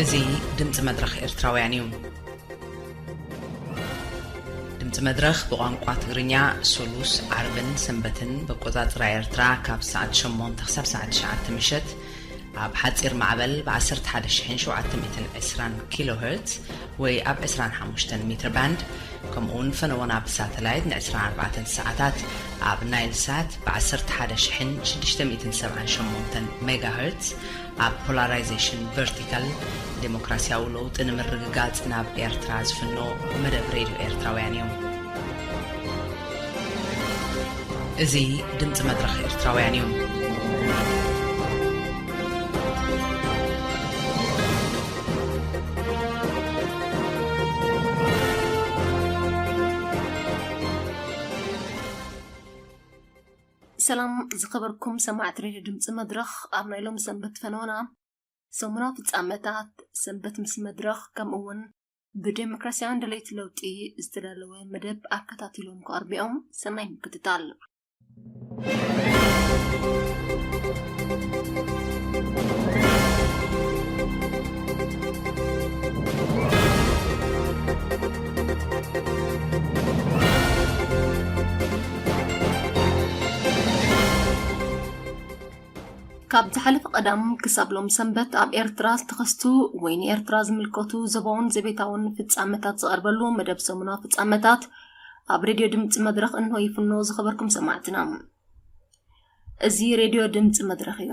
እዚ ድምፂ መድረኽ ኤርትራውያን እዩ። ድምፂ መድረኽ ብቋንቋ ትግርኛ ሶሉስ፣ ዓርብን ሰንበትን ብኣቆፃፅራ ኤርትራ ካብ ሰዓት ሸሞንተ ክሳብ ሰዓት ትሽዓተ ምሸት ኣብ ሓፂር ማዕበል ብ ዓሰርተ ሓደ ሺሕን ሸውዓተ ሚእትን ዕስራን ኪሎ ሄርትዝ ወይ ኣብ ዕስራን ሓሙሽተን ሜትር ባንድ፣ ከምኡ እውን ፈነወና ብሳተላይት ን ዕስራን ኣርባዕተን ሰዓታት ኣብ ናይል ሳት ብ ዓሰርተ ሓደ ሺሕን ሽዱሽተ ሚእትን ሰብዓን ሸሞንተን ሜጋ ሄርትዝ፣ ኣብ ፖላራይዜሽን ቨርቲካል ዴሞክራሲያዊ ለውጢ ንምርግጋጽ ናብ ኤርትራ ዝፍኖ መደብ ሬድዮ ኤርትራውያን እዩ። እዚ ድምጺ መድረኽ ኤርትራውያን እዩ። ሰላም ዝኸበርኩም ሰማዕቲ ሬድዮ ድምጺ መድረኽ፣ ኣብ ናይ ሎም ሰንበት ፈነወና ሰሙናዊ ፍጻመታት፣ ሰንበት ምስ መድረኽ፣ ከምኡ እውን ብዴሞክራሲያውያን ደለይቲ ለውጢ ዝተዳለወ መደብ ኣከታቲሎም ክቐርቡ እዮም። ሰናይ ምክትታል። ካብ ዝሓለፈ ቀዳም ክሳብ ሎም ሰንበት ኣብ ኤርትራ ዝተኸስቱ ወይ ንኤርትራ ዝምልከቱ ዞባውን ዘቤታውን ፍጻመታት ዝቐርበሉ መደብ ሰሙናዊ ፍጻመታት ኣብ ሬድዮ ድምጺ መድረኽ እንሆ ይፍኖ። ዝኸበርኩም ሰማዕትና፣ እዚ ሬድዮ ድምጺ መድረኽ እዩ።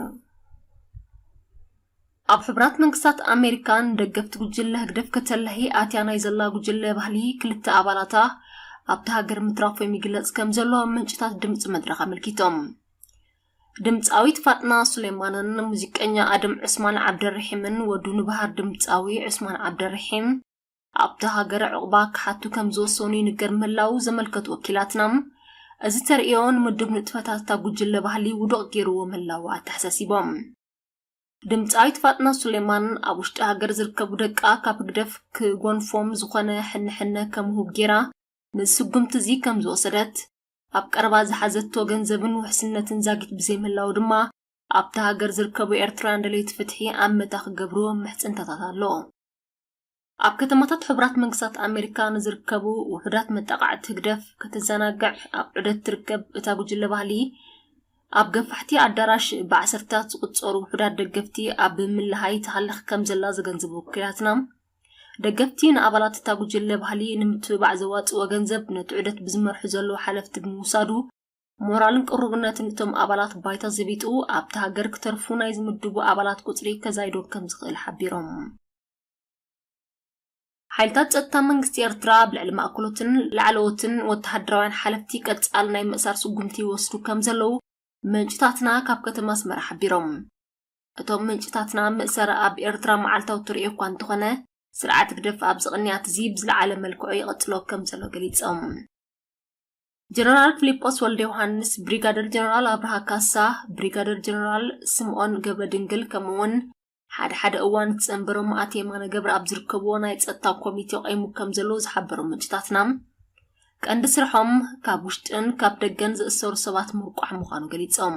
ኣብ ሕቡራት መንግስታት ኣሜሪካ ንደገፍቲ ጉጅለ ህግደፍ ከተላሂ ኣትያ ናይ ዘላ ጉጅለ ባህሊ ክልተ ኣባላታ ኣብታ ሃገር ምትራፎም ይግለጽ ከም ዘሎ ምንጭታት ድምጺ መድረኽ ኣመልኪቶም። ድምጻዊት ፋጥና ሱሌማንን ሙዚቀኛ ኣደም ዑስማን ዓብደርሒምን ወዱ ንባህር ድምጻዊ ዑስማን ዓብደርሒም ኣብታ ሃገር ዕቑባ ክሓቱ ከም ዝወሰኑ ይንገር ምህላዉ ዘመልከቱ ወኪላትና፣ እዚ ተርእዮ ንምድብ ንጥፈታት እታ ጉጅለ ባህሊ ውዱቕ ገይርዎ ምህላዉ ኣተሓሳሲቦም። ድምጻዊት ፋጥና ሱሌማን ኣብ ውሽጢ ሃገር ዝርከቡ ደቃ ካብ ህግደፍ ክጎንፎም ዝኾነ ሕነ ሕነ ከም ውሁብ ገይራ ነዚ ስጉምቲ እዚ ከም ዝወሰደት፣ ኣብ ቀረባ ዝሓዘቶ ገንዘብን ውሕስነትን ዛጊት ብዘይምህላዉ ድማ ኣብታ ሃገር ዝርከቡ ኤርትራውያን ደለይቲ ፍትሒ ኣብ መታ ክገብሩ ምሕጽንታታት ኣሎ። ኣብ ከተማታት ሕቡራት መንግስታት ኣሜሪካ ንዝርከቡ ውሑዳት መጣቓዕቲ ህግደፍ ከተዘናግዕ ኣብ ዑደት ትርከብ እታ ጉጅለ ባህሊ፣ ኣብ ገፋሕቲ ኣዳራሽ ብዓሰርታት ዝቑጸሩ ውሑዳት ደገፍቲ ኣብ ምልሃይ ትሃልኽ ከም ዘላ ዘገንዘቡ ወኪላትና፣ ደገፍቲ ንኣባላት እታ ጉጅለ ባህሊ ንምትብባዕ ዘዋጽእዎ ገንዘብ ነቲ ዑደት ብዝመርሑ ዘለዉ ሓለፍቲ ብምውሳዱ፣ ሞራልን ቅሩብነትን እቶም ኣባላት ባይታ ዘቢጡ፣ ኣብታ ሃገር ክተርፉ ናይ ዝምድቡ ኣባላት ቁጽሪ ከዛይዶ ከም ዝኽእል ሓቢሮም። ሓይልታት ጸጥታ መንግስቲ ኤርትራ ኣብ ልዕሊ ማእከሎትን ላዕለዎትን ወተሃደራውያን ሓለፍቲ ቀጻሊ ናይ ምእሳር ስጉምቲ ይወስዱ ከም ዘለዉ ምንጭታትና ካብ ከተማ ኣስመራ ሓቢሮም። እቶም ምንጭታትና፣ ምእሳር ኣብ ኤርትራ መዓልታዊ ትርእዮ እኳ እንተኾነ፣ ስርዓት ህግደፍ ኣብዚ ቅንያት እዚ ብዝለዓለ መልክዑ ይቕጽሎ ከም ዘሎ ገሊጾም። ጀነራል ፊሊጶስ ወልደ ዮሃንስ፣ ብሪጋደር ጀነራል ኣብርሃ ካሳ፣ ብሪጋደር ጀነራል ስምኦን ገብረ ድንግል፣ ከምኡ እውን ሓደ ሓደ እዋን ዝጸንበሮም ኣቶ የማነ ገብረኣብ ዝርከብዎ ናይ ጸጥታ ኮሚቴ ቆይሙ ከም ዘሎ ዝሓበሩ ምንጭታትና፣ ቀንዲ ስርሖም ካብ ውሽጥን ካብ ደገን ዝእሰሩ ሰባት ምርቋሕ ምዃኑ ገሊጾም።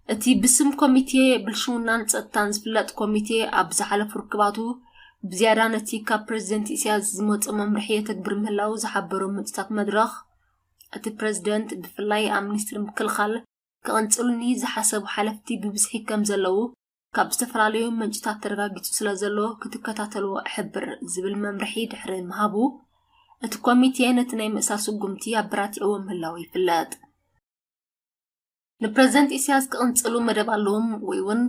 እቲ ብስም ኮሚቴ ብልሽውናን ጸጥታን ዝፍለጥ ኮሚቴ ኣብ ዝሓለፉ ርክባቱ ብዝያዳ ነቲ ካብ ፕረዚደንት ኢሳያስ ዝመጾ መምርሒ የተግብር ምህላዉ ዝሓበሩ ምንጭታት መድረኽ፣ እቲ ፕረዚደንት ብፍላይ ኣብ ሚኒስትሪ ምክልኻል ክቕንጽሉኒ ዝሓሰቡ ሓለፍቲ ብብዝሒ ከም ዘለዉ ካብ ዝተፈላለዩ ምንጭታት ተረጋጊጹ ስለ ዘሎ ክትከታተልዎ እሕብር ዝብል መምርሒ ድሕሪ ምሃቡ፣ እቲ ኮሚቴ ነቲ ናይ ምእሳር ስጉምቲ ኣበራቲዕዎ ምህላዉ ይፍለጥ። ንፕረዚደንት ኢሳያስ ክቕንጽሉ መደብ ኣለዎም ወይ እውን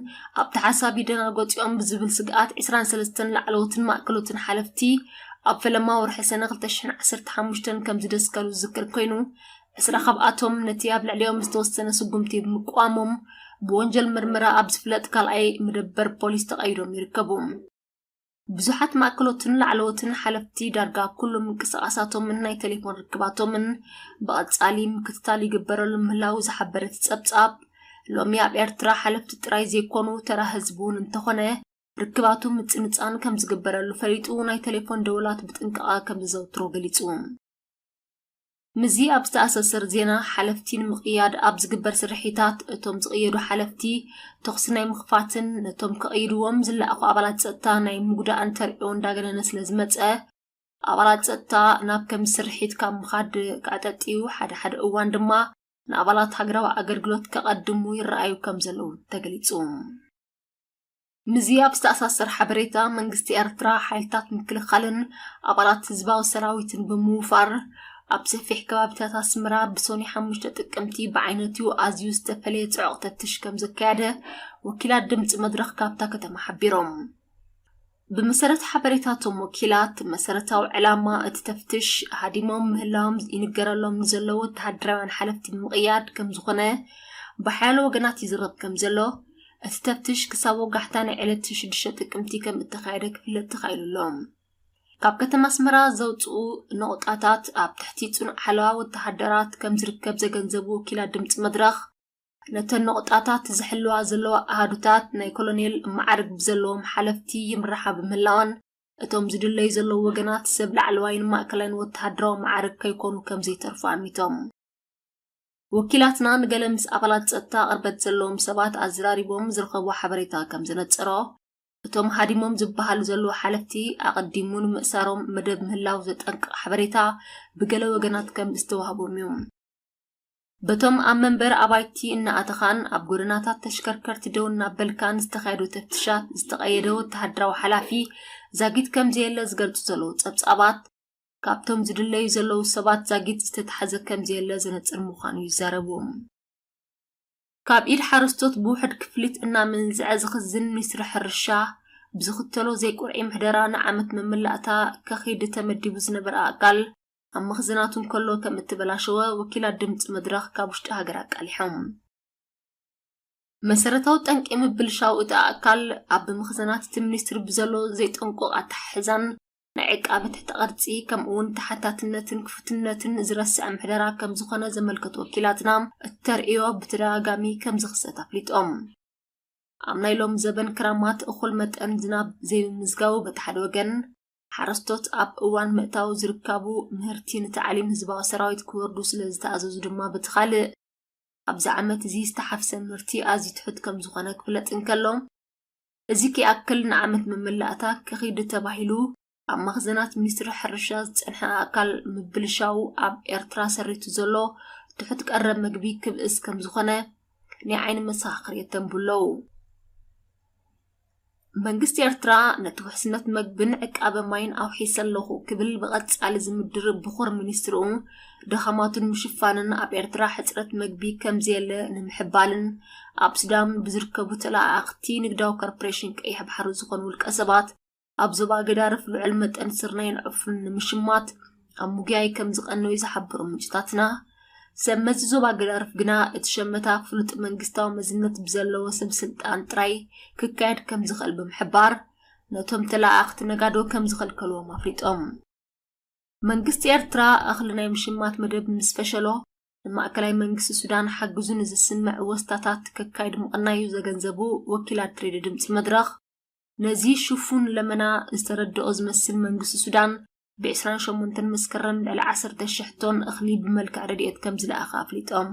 ኣብቲ ሓሳብ ይደናገጹ እዮም ብዝብል ስግኣት ዕስራን ሰለስተን ላዕለዎትን ማእከሎትን ሓለፍቲ ኣብ ፈለማ ወርሒ ሰነ ክልተ ሽሕን ዓሰርተ ሓሙሽተን ከም ዝደስከሉ ዝዝከር ኮይኑ፣ ዕስራ ካብኣቶም ነቲ ኣብ ልዕሊኦም ዝተወሰነ ስጉምቲ ብምቅዋሞም ብወንጀል ምርመራ ኣብ ዝፍለጥ ካልኣይ መደበር ፖሊስ ተቐይዶም ይርከቡ። ብዙሓት ማእከሎትን ላዕለዎትን ሓለፍቲ ዳርጋ ኩሉ ምንቅስቓሳቶምን ናይ ቴሌፎን ርክባቶምን ብቐጻሊ ምክትታል ይግበረሉ ምህላዉ ዝሓበረ እቲ ጸብጻብ፣ ሎሚ ኣብ ኤርትራ ሓለፍቲ ጥራይ ዘይኮኑ ተራ ህዝቢ እውን እንተኾነ ርክባቱ ምጽንጻን ከም ዝግበረሉ ፈሊጡ ናይ ቴሌፎን ደወላት ብጥንቃቐ ከም ዘዘውትሮ ገሊጹ። ምስዚ ኣብ ዝተኣሳሰር ዜና፣ ሓለፍቲ ንምቕያድ ኣብ ዝግበር ስርሒታት፣ እቶም ዝቕየዱ ሓለፍቲ ተኹሲ ናይ ምኽፋትን ነቶም ከቕይድዎም ዝለኣኹ ኣባላት ጸጥታ ናይ ምጉዳእን ተርእዮ እንዳገነነ ስለ ዝመጸ፣ ኣባላት ጸጥታ ናብ ከም ስርሒት ካብ ምኻድ ከዕጠጥዩ፣ ሓደ ሓደ እዋን ድማ ንኣባላት ሃገራዊ ኣገልግሎት ከቐድሙ ይረኣዩ ከም ዘለዉ ተገሊጹ። ምስዚ ኣብ ዝተኣሳሰር ሓበሬታ፣ መንግስቲ ኤርትራ ሓይልታት ምክልኻልን ኣባላት ህዝባዊ ሰራዊትን ብምውፋር፣ ኣብ ሰፊሕ ከባቢታት ኣስመራ ብሰኑይ ሓሙሽተ ጥቅምቲ ብዓይነቱ ኣዝዩ ዝተፈለየ ጽዑቕ ተፍትሽ ከም ዘካየደ ወኪላት ድምጺ መድረኽ ካብታ ከተማ ሓቢሮም። ብመሰረት ሓበሬታቶም ወኪላት፣ መሰረታዊ ዕላማ እቲ ተፍትሽ፣ ሃዲሞም ምህላዎም ይንገረሎም ንዘለዉ ወተሃደራውያን ሓለፍቲ ንምቕያድ ከም ዝኾነ ብሓያሎ ወገናት ይዝረብ ከም ዘሎ፣ እቲ ተፍትሽ ክሳብ ወጋሕታ ናይ ዕለት ሽዱሽተ ጥቅምቲ ከም እተኻየደ ክፍለጥ ተኻኢሉ ኣሎ። ካብ ከተማ ኣስመራ ዘውፅኡ ነቑጣታት ኣብ ትሕቲ ጽኑዕ ሓለዋ ወተሃደራት ከም ዝርከብ ዘገንዘቡ ወኪላት ድምፂ መድረኽ፣ ነተን ነቑጣታት ዝሕልዋ ዘለዋ ኣሃዱታት ናይ ኮሎኔል መዓርግ ብዘለዎም ሓለፍቲ ይምርሓ ብምህላወን፣ እቶም ዝድለዩ ዘለዉ ወገናት ሰብ ላዕለዋይን ማእከላይን ወተሃደራዊ መዓርግ ከይኮኑ ከም ዘይተርፉ ኣሚቶም። ወኪላትና ንገለ ምስ ኣባላት ጸጥታ ቅርበት ዘለዎም ሰባት ኣዘራሪቦም ዝረኸብዎ ሓበሬታ ከም ዘነጸሮ፣ እቶም ሃዲሞም ዝበሃሉ ዘለዉ ሓለፍቲ ኣቐዲሙ ንምእሳሮም መደብ ምህላው ዘጠንቅቕ ሓበሬታ ብገለ ወገናት ከም ዝተዋህቦም እዩ። በቶም ኣብ መንበር ኣባይቲ እናኣተኻን ኣብ ጎደናታት ተሽከርከርቲ ደው እናበልካን ዝተኻየዱ ተፍትሻት ዝተቐየደ ወተሃደራዊ ሓላፊ ዛጊት ከም ዘየለ ዝገልጹ ዘለዉ ጸብጻባት፣ ካብቶም ዝድለዩ ዘለዉ ሰባት ዛጊት ዝተታሕዘ ከም ዘየለ ዘነጽር ምዃኑ ይዛረቡ። ካብ ኢድ ሓረስቶት ብውሕድ ክፍሊት እናመንዝዐ ዝኽዝን ሚኒስትሪ ሕርሻ ብዝኽተሎ ዘይቁርዒ ምሕደራ ንዓመት መመላእታ ከኺድ ተመዲቡ ዝነበረ ኣካል ኣብ መኽዘናቱ እንከሎ ከም እተበላሸወ ወኪላት ድምፂ መድረኽ ካብ ውሽጢ ሃገር ኣቃሊሖም። መሰረታዊ ጠንቂ ምብልሻው እቲ ኣካል ኣብ መኽዘናት እቲ ሚኒስትሪ ብዘሎ ዘይጠንቁቕ ኣተሓሕዛን ናይ ዕቃበ ትሕተ ቅርፂ ከምኡ እውን ተሓታትነትን ክፉትነትን ዝረስዐ ምሕደራ ከም ዝኾነ ዘመልከቱ ወኪላትና፣ እቲ ተርእዮ ብተደጋጋሚ ከም ዝኽሰት ኣፍሊጦም። ኣብ ናይ ሎም ዘበን ክራማት እኹል መጠን ዝናብ ዘይምምዝጋቡ በቲ ሓደ ወገን፣ ሓረስቶት ኣብ እዋን ምእታው ዝርካቡ ምህርቲ ንታዕሊም ህዝባዊ ሰራዊት ክወርዱ ስለ ዝተኣዘዙ ድማ በቲ ካልእ፣ ኣብዚ ዓመት እዚ ዝተሓፍሰ ምህርቲ ኣዝዩ ትሑት ከም ዝኾነ ክፍለጥ እንከሎ፣ እዚ ከይኣክል ንዓመት መመላእታ ከኺድ ተባሂሉ ኣብ መኽዘናት ሚኒስትሪ ሕርሻ ዝጸንሐ ኣካል ምብልሻው ኣብ ኤርትራ ሰሪቱ ዘሎ ትሑት ቀረብ መግቢ ክብእስ ከም ዝኾነ ናይ ዓይኒ መሰኻኽር የተንቡ ኣለዉ። መንግስቲ ኤርትራ ነቲ ውሕስነት መግብን ዕቃበ ማይን ኣውሒሰ ኣለኹ ክብል ብቐጻሊ ዝምድር ብኹር ሚኒስትርኡ፣ ድኻማቱ ንምሽፋንን ኣብ ኤርትራ ሕጽረት መግቢ ከም ዘየለ ንምሕባልን፣ ኣብ ሱዳን ብዝርከቡ ተለኣኣኽቲ ንግዳዊ ኮርፖሬሽን ቀይሕ ባሕሪ ዝኾኑ ውልቀ ሰባት፣ ኣብ ዞባ ገዳርፍ ልዑል መጠን ስርናይን ዕፉንን ንምሽማት ኣብ ምጉያይ ከም ዝቐነዩ ዝሓበሩ ምንጭታትና፣ ሰብ መዚ ዞባ ገዳርፍ ግና እቲ ሸመታ ፍሉጥ መንግስታዊ መዝነት ብዘለዎ ሰብ ስልጣን ጥራይ ክካየድ ከም ዝኽእል ብምሕባር፣ ነቶም ተለኣኣኽቲ ነጋዶ ከም ዝኸልከልዎም ኣፍሊጦም። መንግስቲ ኤርትራ እኽሊ ናይ ምሽማት መደብ ምስ ፈሸሎ፣ ንማእከላይ መንግስቲ ሱዳን ሓግዙ ንዝስምዕ ወስታታት ከካይድ ምቕናዩ ዘገንዘቡ ወኪላት ሬድዮ ድምፂ መድረኽ፣ ነዚ ሽፉን ለመና ዝተረድኦ ዝመስል መንግስቲ ሱዳን፣ ብ ዕስራን ሸሞንተን መስከረም ልዕሊ ዓሰርተ ሽሕ ቶን እኽሊ ብመልክዕ ረድኤት ከም ዝለኣኸ ኣፍሊጦም።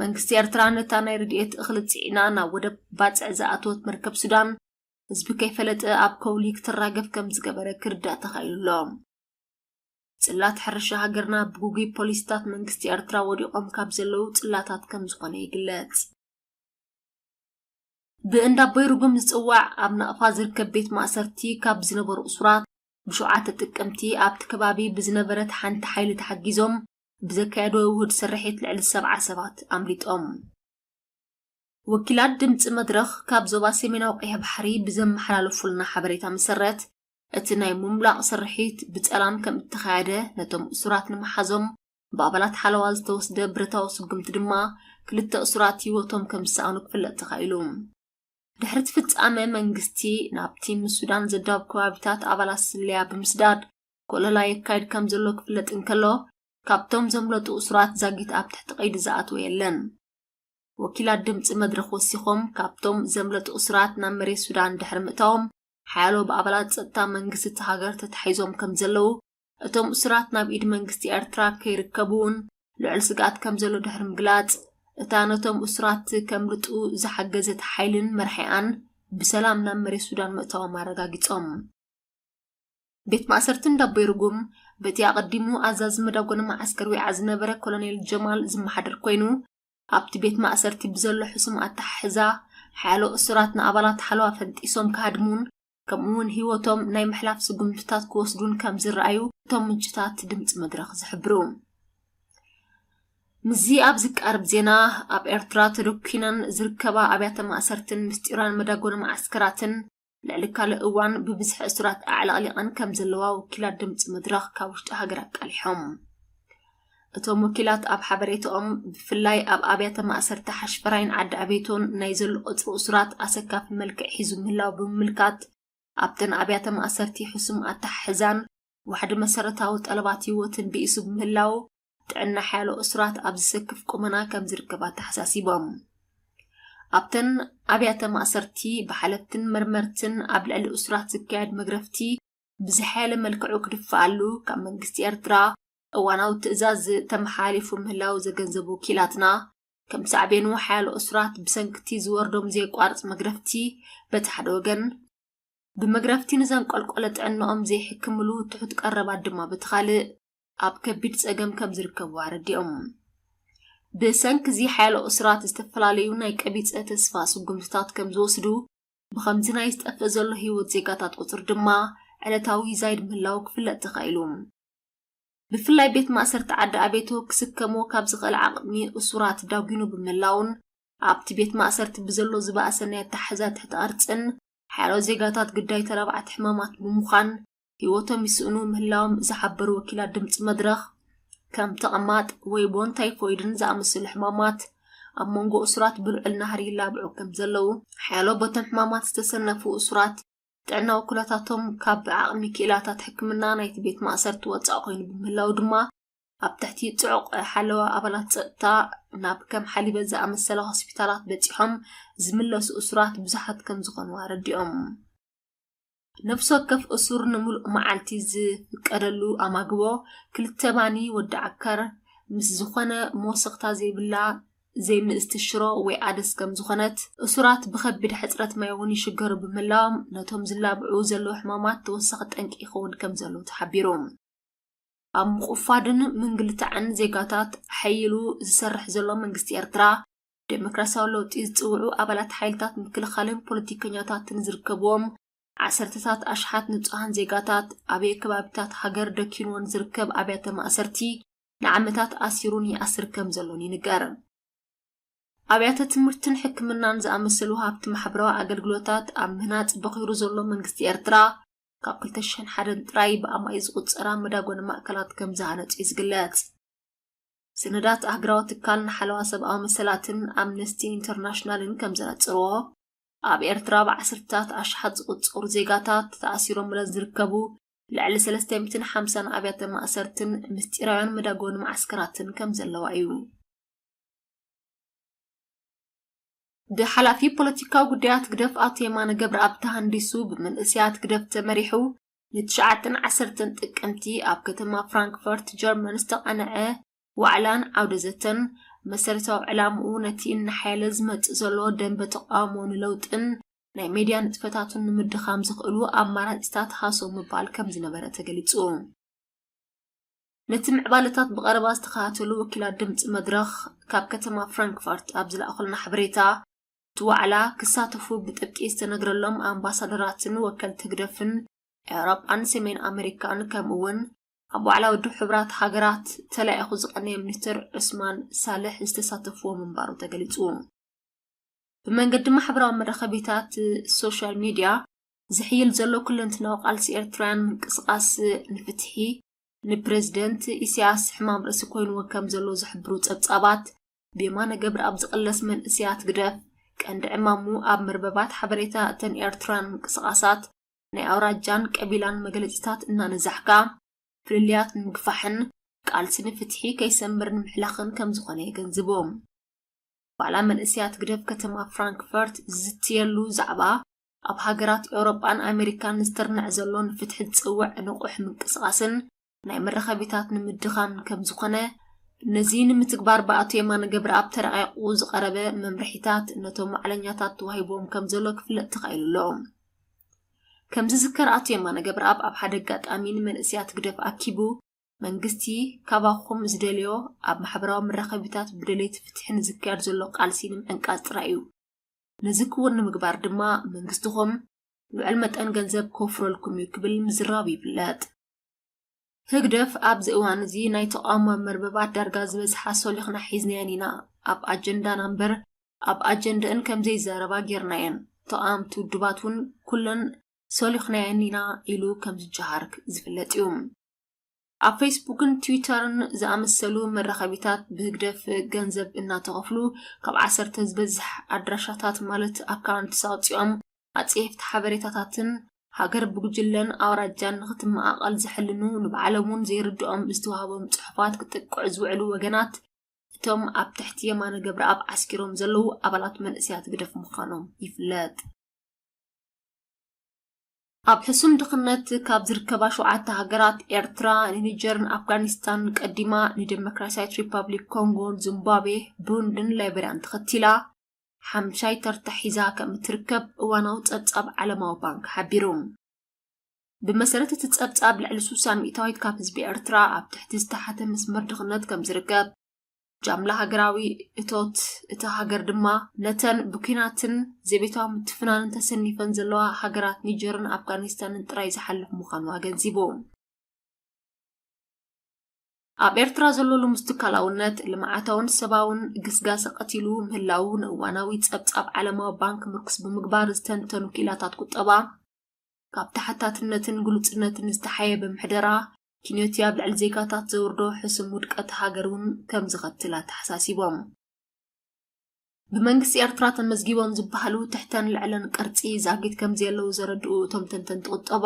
መንግስቲ ኤርትራ ነታ ናይ ረድኤት እኽሊ ጽዒና ናብ ወደብ ባጽዕ ዝኣተወት መርከብ ሱዳን፣ ህዝቢ ከይፈለጠ ኣብ ከውሊ ክትራገፍ ከም ዝገበረ ክርዳእ ተኻኢሉ ኣሎ። ጽላት ሕርሻ ሃገርና ብግጉይ ፖሊሲታት መንግስቲ ኤርትራ ወዲቖም ካብ ዘለዉ ጽላታት ከም ዝኾነ ይግለጽ። ብእንዳ ኣቦይ ርጉም ዝጽዋዕ ኣብ ናቕፋ ዝርከብ ቤት ማእሰርቲ ካብ ዝነበሩ እሱራት፣ ብሸውዓተ ጥቅምቲ ኣብቲ ከባቢ ብዝነበረት ሓንቲ ሓይሊ ተሓጊዞም ብዘካየድዎ ውሁድ ስርሒት ልዕሊ ሰብዓ ሰባት ኣምሊጦም። ወኪላት ድምፂ መድረኽ ካብ ዞባ ሰሜናዊ ቀይሕ ባሕሪ ብዘመሓላለፉልና ሓበሬታ መሰረት፣ እቲ ናይ ምምላቕ ስርሒት ብጸላም ከም እተኻየደ፣ ነቶም እሱራት ንምሓዞም ብኣባላት ሓለዋ ዝተወስደ ብረታዊ ስጉምቲ ድማ ክልተ እሱራት ህይወቶም ከም ዝሰኣኑ ክፍለጥ ተኻኢሉ። ድሕሪ እቲ ፍጻመ፣ መንግስቲ ናብቲ ምስ ሱዳን ዘዳውብ ከባቢታት ኣባላት ስለያ ብምስዳድ ኮለላ የካይድ ከም ዘሎ ክፍለጥ እንከሎ፣ ካብቶም ዘምለጡ እሱራት ዛጊት ኣብ ትሕቲ ቀይዲ ዝኣተወ የለን። ወኪላት ድምፂ መድረኽ ወሲኾም፣ ካብቶም ዘምለጡ እሱራት ናብ መሬት ሱዳን ድሕሪ ምእታዎም፣ ሓያሎ ብኣባላት ጸጥታ መንግስቲ እታ ሃገር ተታሒዞም ከም ዘለዉ እቶም እሱራት ናብ ኢድ መንግስቲ ኤርትራ ከይርከቡ እውን ልዑል ስግኣት ከም ዘሎ ድሕሪ ምግላጽ፣ እታ ነቶም እሱራት ከምልጡ ዝሓገዘት ሓይልን መርሒኣን ብሰላም ናብ መሬት ሱዳን ምእታዎም ኣረጋጊጾም። ቤት ማእሰርቲ እንዳቦይ ርጉም በቲ ኣቐዲሙ ኣዛዚ መዳጎኒ መዓስከር ዊዓ ዝነበረ ኮሎኔል ጀማል ዝመሓደር ኮይኑ፣ ኣብቲ ቤት ማእሰርቲ ብዘሎ ሕሱም ኣተሓሕዛ ሓያሎ እሱራት ንኣባላት ሓለዋ ፈንጢሶም ክሃድሙን ከምኡ እውን ህይወቶም ናይ ምሕላፍ ስጉምትታት ክወስዱን ከም ዝረኣዩ እቶም ምንጭታት ድምፂ መድረኽ ዝሕብሩ። ምስዚ ኣብ ዝቃርብ ዜና፣ ኣብ ኤርትራ ተደኲነን ዝርከባ ኣብያተ ማእሰርትን ምስጢራን መዳጎኒ መዓስከራትን ልዕሊ ካልእ እዋን ብብዝሒ እሱራት ኣዕለቕሊቐን ከም ዘለዋ ወኪላት ድምፂ መድረኽ ካብ ውሽጢ ሃገር ኣቃሊሖም። እቶም ወኪላት ኣብ ሓበሬታኦም፣ ብፍላይ ኣብ ኣብያተ ማእሰርቲ ሓሽፈራይን ዓዲ ኣቤቶን ናይ ዘሎ ቁጽሪ እሱራት ኣሰካፊ መልክዕ ሒዙ ምህላው ብምምልካት፣ ኣብተን ኣብያተ ማእሰርቲ ሕሱም ኣተሓሕዛን ዋሕዲ መሰረታዊ ጠለባት ህይወትን ብኢሱ ብምህላው፣ ጥዕና ሓያሎ እሱራት ኣብ ዝሰክፍ ቁመና ከም ዝርከብ ኣተሓሳሲቦም። ኣብተን ኣብያተ ማእሰርቲ ብሓለፍትን መርመርትን ኣብ ልዕሊ እሱራት ዝካየድ መግረፍቲ ብዝሓየለ መልክዑ ክድፈኣሉ ካብ መንግስቲ ኤርትራ እዋናዊ ትእዛዝ ተመሓላሊፉ ምህላው ዘገንዘቡ ወኪላትና፣ ከም ሳዕቤኑ ሓያሎ እሱራት ብሰንክቲ ዝወርዶም ዘየቋርጽ መግረፍቲ በቲ ሓደ ወገን፣ ብመግረፍቲ ንዘንቆልቆለ ጥዕናኦም ዘይሕክምሉ ትሑት ቀረባት ድማ በቲ ካልእ ኣብ ከቢድ ጸገም ከም ዝርከቡ ኣረዲኦም። ብሰንኪ እዚ ሓያሎ እሱራት ዝተፈላለዩ ናይ ቀቢጸ ተስፋ ስጉምትታት ከም ዝወስዱ፣ ብኸምዚ ናይ ዝጠፍእ ዘሎ ህይወት ዜጋታት ቁጽሪ ድማ ዕለታዊ ይዛይድ ምህላው ክፍለጥ ተኻኢሉ። ብፍላይ ቤት ማእሰርቲ ዓዲ ኣቤቶ ክስከሞ ካብ ዝኽእል ዓቕሚ እሱራት ዳጒኑ ብምህላውን፣ ኣብቲ ቤት ማእሰርቲ ብዘሎ ዝበኣሰ ናይ ኣተሓሕዛ ትሕቲ ቅርጽን ሓያሎ ዜጋታት ግዳይ ተላባዕቲ ሕማማት ብምዃን ህይወቶም ይስእኑ ምህላዎም ዝሓበሩ ወኪላት ድምፂ መድረኽ፣ ከም ተቐማጥ፣ ወይቦን ታይፎይድን ዝኣመሰሉ ሕማማት ኣብ መንጎ እሱራት ብልዑል ናህሪ ይላብዑ ከም ዘለዉ፣ ሓያሎ በቶም ሕማማት ዝተሰነፉ እሱራት ጥዕናዊ ኩነታቶም ካብ ዓቕሚ ክኢላታት ሕክምና ናይቲ ቤት ማእሰርቲ ወጻኢ ኮይኑ ብምህላው ድማ፣ ኣብ ትሕቲ ጽዑቕ ሓለዋ ኣባላት ጸጥታ ናብ ከም ሓሊበ ዝኣመሰላ ሆስፒታላት በጺሖም ዝምለሱ እሱራት ብዙሓት ከም ዝኾኑ ኣረዲኦም። ነፍሲ ወከፍ እሱር ንምሉእ መዓልቲ ዝፍቀደሉ ኣማግቦ ክልተ ባኒ ወዲ ዓከር ምስ ዝኾነ መወሰኽታ ዘይብላ ዘይምእዝቲ ሽሮ ወይ ኣደስ ከም ዝኾነት፣ እሱራት ብኸቢድ ሕጽረት ማይ እውን ይሽገሩ ብምህላዎም፣ ነቶም ዝላብዑ ዘለዉ ሕማማት ተወሳኺ ጠንቂ ይኸውን ከም ዘሎ ተሓቢሩ። ኣብ ምቁፋድን ምንግልታዕን ዜጋታት ሓይሉ ዝሰርሕ ዘሎ መንግስቲ ኤርትራ፣ ዴሞክራሲያዊ ለውጢ ዝጽውዑ ኣባላት ሓይልታት ምክልኻልን ፖለቲከኛታትን ዝርከብዎም ዓሰርተታት ኣሽሓት ንጹሃን ዜጋታት ኣበየ ከባቢታት ሃገር ደኪንወን ዝርከብ ኣብያተ ማእሰርቲ ንዓመታት ኣሲሩን ይኣስር ከም ዘሎን ይንገር። ኣብያተ ትምህርትን ሕክምናን ዝኣመሰሉ ሃብቲ ማሕበራዊ ኣገልግሎታት ኣብ ምህናጽ በኺሩ ዘሎ መንግስቲ ኤርትራ፣ ካብ ክልተ ሽሕን ሓደን ጥራይ ብኣማኢት ዝቑጸራ መዳጎኒ ማእከላት ከም ዝሃነጹ እዩ ዝግለጽ። ሰነዳት ኣህጉራዊ ትካል ንሓለዋ ሰብኣዊ መሰላትን ኣምነስቲ ኢንተርናሽናልን ከም ዘነጽርዎ፣ ኣብ ኤርትራ ብዓሰርተታት ኣሽሓት ዝቑጸሩ ዜጋታት ተኣሲሮምለን ዝርከቡ ልዕሊ ሰለስተ ሚእትን ሓምሳን ኣብያተ ማእሰርትን ምስጢራውያን መዳጎኒ መዓስከራትን ከም ዘለዋ እዩ። ብሓላፊ ፖለቲካዊ ጉዳያት ህግደፍ ኣቶ የማነ ገብረኣብ ተሃንዲሱ፣ ብመንእሰያት ህግደፍ ተመሪሑ፣ ንትሽዓተን ዓሰርተን ጥቅምቲ ኣብ ከተማ ፍራንክፈርት ጀርመን ዝተቓነዐ ዋዕላን ዓውደ ዘተን፣ መሰረታዊ ዕላምኡ ነቲ እናሓየለ ዝመጽእ ዘሎ ደንበ ተቓውሞ ንለውጥን ናይ ሜድያ ንጥፈታቱን ንምድኻም ዘኽእሉ ኣማራጺታት ሃሰው ምባል ከም ዝነበረ ተገሊጹ። ነቲ ምዕባለታት ብቐረባ ዝተኸታተሉ ወኪላት ድምጺ መድረኽ፣ ካብ ከተማ ፍራንክፈርት ኣብ ዝለኣኹልና ሓበሬታ፣ እቲ ዋዕላ ክሳተፉ ብጥብቂ ዝተነግረሎም ኣምባሳደራትን ወከልቲ ህግደፍን ኤውሮጳን ሰሜን ኣመሪካን፣ ከምኡ እውን ኣብ ዋዕላ ውድብ ሕቡራት ሃገራት ተላኢኹ ዝቐነየ ሚኒስትር ዑስማን ሳልሕ ዝተሳተፍዎ ምንባሩ ተገሊጹ። ብመንገዲ ማሕበራዊ መራኸቢታት ሶሻል ሚድያ ዝሕይል ዘሎ ኩለንትናዊ ቃልሲ ኤርትራውያን ምንቅስቓስ ንፍትሒ፣ ንፕረዚደንት ኢሳያስ ሕማም ርእሲ ኮይንዎ ከም ዘሎ ዝሕብሩ ጸብጻባት፣ ብየማነ ገብረኣብ ዝቕለስ መንእሰያት ህግደፍ፣ ቀንዲ ዕማሙ ኣብ መርበባት ሓበሬታ እተን ኤርትራውያን ምንቅስቓሳት ናይ ኣውራጃን ቀቢላን መግለጺታት እናነዛሕካ፣ ፍልልያት ንምግፋሕን ቃልሲ ንፍትሒ ከይሰምር ንምሕላኽን ከም ዝኾነ የገንዝቡ። ዋዕላ መንእሰያት ህግደፍ ከተማ ፍራንክፈርት ዝዝትየሉ ዛዕባ፣ ኣብ ሃገራት ኤውሮጳን ኣሜሪካን ዝትርናዕ ዘሎ ንፍትሒ ዝጽውዕ ንቑሕ ምንቅስቓስን ናይ መራኸቢታት ንምድኻም ከም ዝኾነ፣ ነዚ ንምትግባር ብኣቶ የማነ ገብረኣብ ተረቂቑ ዝቐረበ መምርሒታት ነቶም ዋዕለኛታት ተዋሂቦም ከም ዘሎ ክፍለጥ ተኻኢሉ ኣሎ። ከም ዝዝከር ኣቶ የማነ ገብረኣብ ኣብ ሓደ ኣጋጣሚ ንመንእሰያት ህግደፍ ኣኪቡ፣ መንግስቲ ካባኹም ዝደልዮ ኣብ ማሕበራዊ መራኸቢታት ብደለይቲ ፍትሒ ንዝካየድ ዘሎ ቃልሲ ንምዕንቃጽ ጥራይ እዩ። ነዚ ክውን ንምግባር ድማ መንግስትኹም ልዑል መጠን ገንዘብ ከውፍረልኩም እዩ ክብል ምዝራቡ ይፍለጥ። ህግደፍ ኣብዚ እዋን እዚ ናይ ተቓውሞ መርበባት ዳርጋ ዝበዝሓ ሶሊኽና ሒዝናየን ኢና፣ ኣብ ኣጀንዳና እምበር ኣብ ኣጀንደአን ከም ዘይዛረባ ጌርናየን። ተቓወምቲ ውድባት እውን ኩለን ሶሊኽናየን ኢና ኢሉ ከም ዝጀሃር ዝፍለጥ እዩ። ኣብ ፌስቡክን ትዊተርን ዝኣመሰሉ መራኸቢታት ብህግደፍ ገንዘብ እናተኸፍሉ ካብ ዓሰርተ ዝበዝሕ ኣድራሻታት ማለት ኣካውንትስ ኣውፂኦም ኣፅየፍቲ ሓበሬታታትን ሃገር ብጉጅለን ኣውራጃን ንክትመቓቐል ዝሕልኑ ንባዕሎም እውን ዘይርድኦም ዝተዋህቦም ፅሑፋት ክጥቅዑ ዝውዕሉ ወገናት እቶም ኣብ ትሕቲ የማነ ገብረኣብ ዓስኪሮም ዘለዉ ኣባላት መንእሰያት ህግደፍ ምዃኖም ይፍለጥ። ኣብ ሕሱም ድኽነት ካብ ዝርከባ ሸውዓተ ሃገራት ኤርትራ ንኒጀርን ኣፍጋኒስታን ቀዲማ ንደሞክራሲያዊት ሪፓብሊክ ኮንጎን ዚምባብዌ ብሩንድን ላይበርያን ተኸቲላ ሓምሻይ ተርታ ሒዛ ከም እትርከብ እዋናዊ ጸብጻብ ዓለማዊ ባንክ ሓቢሩ። ብመሰረት እቲ ጸብጻብ ልዕሊ ስሳ ሚእታዊት ካብ ህዝቢ ኤርትራ ኣብ ትሕቲ ዝተሓተ መስመር ድኽነት ከም ዝርከብ ጃምላ ሃገራዊ እቶት እታ ሃገር ድማ ነተን ብኲናትን ዘቤታዊ ምትፍናንን ተሰኒፈን ዘለዋ ሃገራት ኒጀርን ኣፍጋኒስታንን ጥራይ ዝሓልፍ ምዃኑ ኣገንዚቡ። ኣብ ኤርትራ ዘሎ ልሙስ ትካላውነት፣ ልምዓታውን ሰባውን ግስጋሰ ቀቲሉ ምህላዉ ንእዋናዊ ጸብጻብ ዓለማዊ ባንክ ምርኩስ ብምግባር ዝተንተኑ ክኢላታት ቁጠባ፣ ካብ ተሓታትነትን ግሉጽነትን ዝተሓየበ ምሕደራ፣ ኪንዮቲ ኣብ ልዕሊ ዜጋታት ዘውርዶ ሕሱም ውድቀት ሃገር እውን ከም ዝኸትል ኣተሓሳሲቦም። ብመንግስቲ ኤርትራ ተመዝጊቦም ዝበሃሉ ትሕተን ልዕለን ቅርጺ ዛጊት ከም ዘየለዉ ዘረድኡ እቶም ተንተንቲ ቁጠባ፣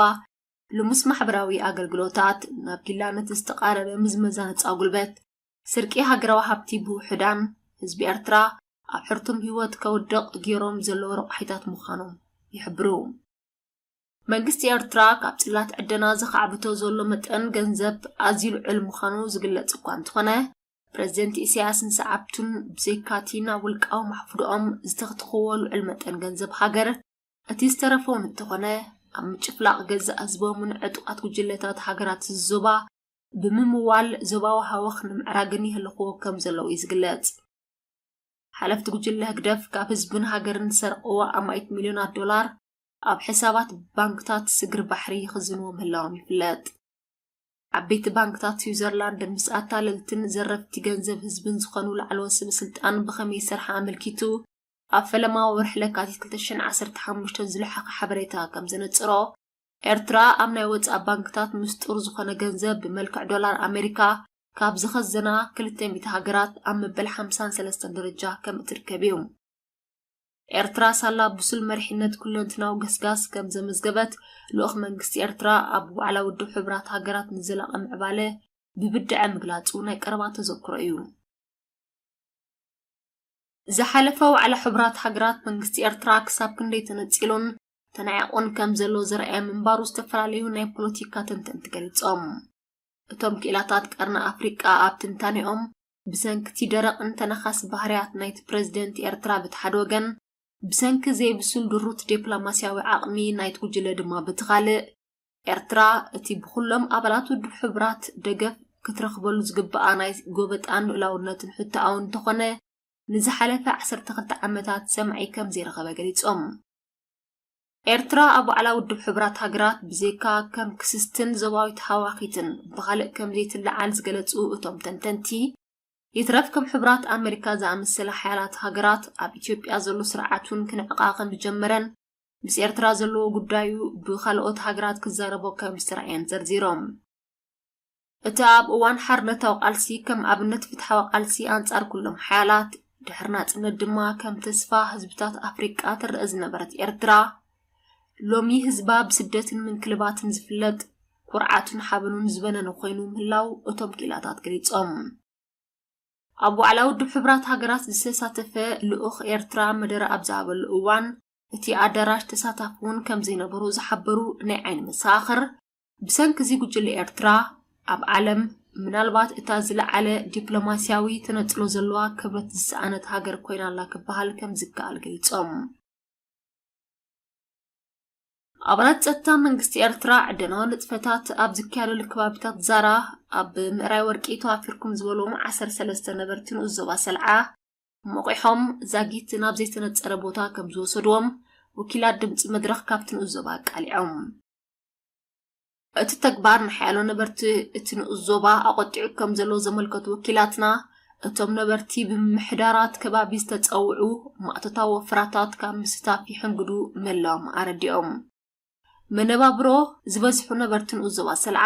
ልሙስ ማሕበራዊ ኣገልግሎታት፣ ናብ ጊላነት ዝተቓረበ ምዝመዛ ነጻ ጉልበት፣ ስርቂ ሃገራዊ ሃብቲ ብውሑዳን ህዝቢ ኤርትራ ኣብ ሕርቱም ህይወት ከውድቕ ገይሮም ዘለዉ ረቋሒታት ምዃኖም ይሕብሩ። መንግስቲ ኤርትራ ካብ ጽላት ዕደና ዘኻዕብቶ ዘሎ መጠን ገንዘብ ኣዝዩ ልዑል ምዃኑ ዝግለጽ እኳ እንተኾነ፣ ፕረዚደንት ኢሳያስን ሰዓብቱን ብዘይካቲ ናብ ውልቃዊ ማሕፉድኦም ዝተኽትኽዎ ልዑል መጠን ገንዘብ ሃገር፣ እቲ ዝተረፈ እውን እንተኾነ፣ ኣብ ምጭፍላቕ ገዛእ ህዝቦምን ዕጡቓት ጉጅለታት ሃገራት እዚ ዞባ ብምምዋል ዞባዊ ሃወኽ ንምዕራግን ይህልኽዎ ከም ዘለዉ እዩ ዝግለጽ። ሓለፍቲ ጉጅለ ህግደፍ ካብ ህዝብን ሃገርን ዝሰርቕዎ ኣማኢት ሚልዮናት ዶላር ኣብ ሕሳባት ባንክታት ስግር ባሕሪ ይኽዝንዎ ምህላዎም ይፍለጥ። ዓበይቲ ባንክታት ስዊዘርላንድ ምስ ኣታለልትን ዘረፍቲ ገንዘብ ህዝብን ዝኾኑ ላዕለዎት ሰበ ስልጣን ብኸመይ ይሰርሓ ኣመልኪቱ ኣብ ፈለማ ወርሒ ለካቲት ክልተ ሽሕን ዓሰርተ ሓሙሽተን ዝለሓኸ ሓበሬታ ከም ዘነጽሮ፣ ኤርትራ ኣብ ናይ ወጻኢ ባንክታት ምስጡር ዝኾነ ገንዘብ ብመልክዕ ዶላር ኣሜሪካ ካብ ዝኸዘና ክልተ ሚእቲ ሃገራት ኣብ መበል ሓምሳን ሰለስተን ደረጃ ከም እትርከብ እዩ። ኤርትራ ሳላ ብሱል መሪሕነት ኩለንትናዊ ገስጋስ ከም ዘመዝገበት ልኡኽ መንግስቲ ኤርትራ ኣብ ዋዕላ ውድብ ሕቡራት ሃገራት ንዘላቒ ምዕባለ ብብድዐ ምግላጹ ናይ ቀረባ ተዘክሮ እዩ። ዝሓለፈ ዋዕላ ሕቡራት ሃገራት መንግስቲ ኤርትራ ክሳብ ክንደይ ተነጺሉን ተናዒቑን ከም ዘሎ ዘርኣየ ምንባሩ ዝተፈላለዩ ናይ ፖለቲካ ተንተንቲ ገሊጾም። እቶም ክኢላታት ቀርኒ ኣፍሪቃ ኣብ ትንታኔኦም ብሰንኪ እቲ ደረቕን ተነኻሲ ባህርያት ናይቲ ፕረዚደንት ኤርትራ በቲ ሓደ ወገን፣ ብሰንኪ ዘይብሱል ድሩት ዲፕሎማስያዊ ዓቕሚ ናይቲ ጉጅለ ድማ በቲ ካልእ፣ ኤርትራ እቲ ብኹሎም ኣባላት ውድብ ሕቡራት ደገፍ ክትረኽበሉ ዝግብኣ ናይ ጎበጣን ልኡላውነትን ሕቶኣ እውን እንተኾነ፣ ንዝሓለፈ ዓሰርተ ክልተ ዓመታት ሰማዒ ከም ዘይረኸበ ገሊጾም። ኤርትራ ኣብ ዋዕላ ውድብ ሕቡራት ሃገራት ብዘይካ ከም ክስስትን ዞባዊት ሃዋኺትን ብኻልእ ከም ዘይትለዓል ዝገለጹ እቶም ተንተንቲ፣ ይትረፍ ከም ሕቡራት ኣመሪካ ዝኣመሰላ ሓያላት ሃገራት ኣብ ኢትዮጵያ ዘሎ ስርዓት እውን ክንዕቓ ከም ዝጀመረን ምስ ኤርትራ ዘለዎ ጉዳዩ ብኻልኦት ሃገራት ክዛረቦ ከም ዝተራእየን ዘርዚሮም። እታ ኣብ እዋን ሓርነታዊ ቃልሲ ከም ኣብነት ፍትሓዊ ቃልሲ ኣንጻር ኩሎም ሓያላት፣ ድሕሪ ናጽነት ድማ ከም ተስፋ ህዝብታት ኣፍሪቃ ትረአ ዝነበረት ኤርትራ፣ ሎሚ ህዝባ ብስደትን ምንክልባትን ዝፍለጥ፣ ኩርዓቱን ሓበኑን ዝበነነ ኮይኑ ምህላው እቶም ክኢላታት ገሊጾም። ኣብ ዋዕላ ውድብ ሕቡራት ሃገራት ዝተሳተፈ ልኡኽ ኤርትራ መደረ ኣብ ዝሃበሉ እዋን፣ እቲ ኣዳራሽ ተሳታፊ እውን ከም ዘይነበሩ ዝሓበሩ ናይ ዓይኒ መሰኻኽር፣ ብሰንኪ እዚ ጉጅለ ኤርትራ ኣብ ዓለም ምናልባት እታ ዝለዓለ ዲፕሎማስያዊ ተነጽሎ ዘለዋ ክብረት ዝሰኣነት ሃገር ኮይና ኣላ ክበሃል ከም ዝከኣል ገሊጾም። ኣባላት ጸጥታ መንግስቲ ኤርትራ ዕደናዊ ንጥፈታት ኣብ ዝካየደሉ ከባቢታት ዛራ ኣብ ምእራይ ወርቂ ተዋፊርኩም ዝበልዎም ዓሰርተ ሰለስተ ነበርቲ ንኡስ ዞባ ሰልዓ ሞቒሖም ዛጊት ናብ ዘይተነጸረ ቦታ ከም ዝወሰድዎም ወኪላት ድምፂ መድረኽ ካብቲ ንኡስ ዞባ ኣቃሊዖም። እቲ ተግባር ንሓያሎ ነበርቲ እቲ ንኡስ ዞባ ኣቖጢዑ ከም ዘሎ ዘመልከቱ ወኪላትና፣ እቶም ነበርቲ ብምምሕዳራት ከባቢ ዝተጸውዑ ማእቶታዊ ወፍራታት ካብ ምስታፍ ይሕንግዱ ምህላዎም ኣረዲኦም። መነባብሮ ዝበዝሑ ነበርቲ ንኡስ ዞባ ሰልዓ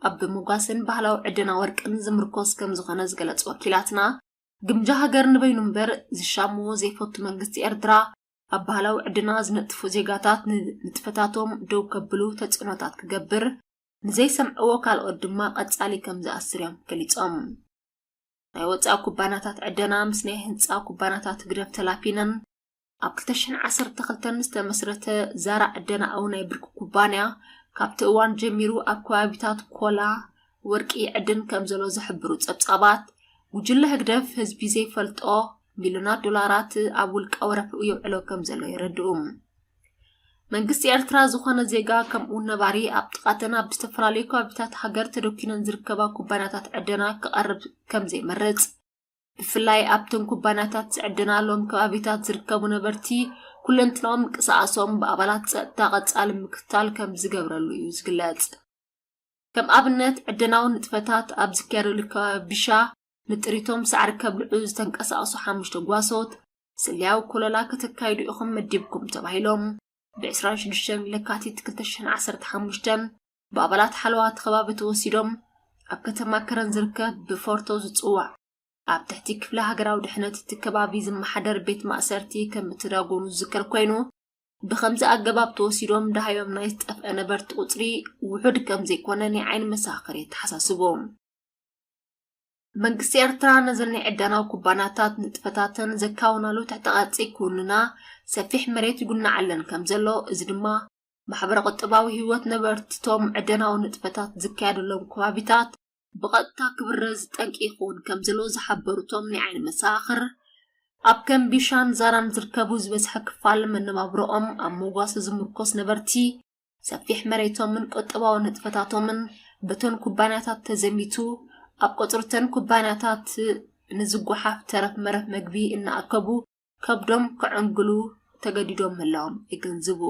ኣብ ምጓስን ባህላዊ ዕደና ወርቅን ዝምርኮስ ከም ዝኾነ ዝገለጹ ወኪላትና፣ ግምጃ ሃገር ንበይኑ እምበር ዝሻምዎ ዘይፈቱ መንግስቲ ኤርትራ፣ ኣብ ባህላዊ ዕድና ዝነጥፉ ዜጋታት ንንጥፈታቶም ደው ከብሉ ተጽዕኖታት ክገብር፣ ንዘይሰምዕዎ ካልኦት ድማ ቀጻሊ ከም ዝኣስር እዮም ገሊጾም። ናይ ወጻኢ ኩባንያታት ዕደና ምስ ናይ ህንጻ ኩባንያታት ህግደፍ ተላፊነን ኣብ ክልተ ሽሕን ዓሰርተ ክልተን ዝተመስረተ ዛራ ዕደና ኣው ናይ ብርኪ ኩባንያ፣ ካብቲ እዋን ጀሚሩ ኣብ ከባቢታት ኮላ ወርቂ ይዕድን ከም ዘሎ ዝሕብሩ ጸብጻባት፣ ጉጅለ ህግደፍ ህዝቢ ዘይፈልጦ ሚልዮናት ዶላራት ኣብ ውልቃዊ ረብሕኡ የውዕሎ ከም ዘሎ የረድኡ። መንግስቲ ኤርትራ ዝኾነ ዜጋ ከምኡ እውን ነባሪ ኣብ ጥቓተን ኣብ ዝተፈላለዩ ከባቢታት ሃገር ተደኪነን ዝርከባ ኩባንያታት ዕደና ክቐርብ ከም ዘይመርጽ፣ ብፍላይ ኣብተን ኩባንያታት ዝዕደናሎም ከባቢታት ዝርከቡ ነበርቲ ኩለንትናዊ ምንቅስቓሶም ብኣባላት ጸጥታ ቀጻሊ ምክትታል ከም ዝገብረሉ እዩ ዝግለጽ። ከም ኣብነት፣ ዕደናዊ ንጥፈታት ኣብ ዝካየደሉ ከባቢ ቢሻ ንጥሪቶም ሳዕሪ ከብልዑ ዝተንቀሳቐሱ ሓሙሽተ ጓሶት፣ ስለያዊ ኮለላ ከተካይዱ ኢኹም መዲብኩም ተባሂሎም፣ ብ ዕስራን ሽዱሽተን ለካቲት ክልተ ሽሕን ዓሰርተ ሓሙሽተን ብኣባላት ሓለዋ እቲ ከባቢ ተወሲዶም፣ ኣብ ከተማ ከረን ዝርከብ ብፎርቶ ዝጽዋዕ፣ ኣብ ትሕቲ ክፍሊ ሃገራዊ ድሕነት እቲ ከባቢ ዝመሓደር ቤት ማእሰርቲ ከም እተዳጎኑ ዝዝከር ኮይኑ፣ ብኸምዚ ኣገባብ ተወሲዶም ደሃዮም ናይ ዝጠፍአ ነበርቲ ቁጽሪ ውሑድ ከም ዘይኮነ ናይ ዓይኒ መሰኻኽር የተሓሳስቡ። መንግስቲ ኤርትራ ነዘን ናይ ዕደናዊ ኩባንያታት ንጥፈታተን ዘካውናሉ ትሕተ ቅርጺ ክውንና ሰፊሕ መሬት ይጉናዓለን ከም ዘሎ፣ እዚ ድማ ማሕበረ ቁጠባዊ ህይወት ነበርትቶም ዕደናዊ ንጥፈታት ዝካየደሎም ከባቢታት ብቐጥታ ክብረዝ ጠንቂ ይኸውን ከም ዘሎ ዝሓበሩቶም ናይ ዓይኒ መሰኻኽር፣ ኣብ ከም ቢሻን ዛራን ዝርከቡ ዝበዝሐ ክፋል መነባብሮኦም ኣብ መጓሰ ዝምርኮስ ነበርቲ፣ ሰፊሕ መሬቶምን ቁጠባዊ ንጥፈታቶምን በተን ኩባንያታት ተዘሚቱ፣ ኣብ ቆጽርተን ኩባንያታት ንዝጓሓፍ ተረፍ መረፍ መግቢ እናኣከቡ ከብዶም ከዕንግሉ ተገዲዶም ምህላዎም የገንዝቡ።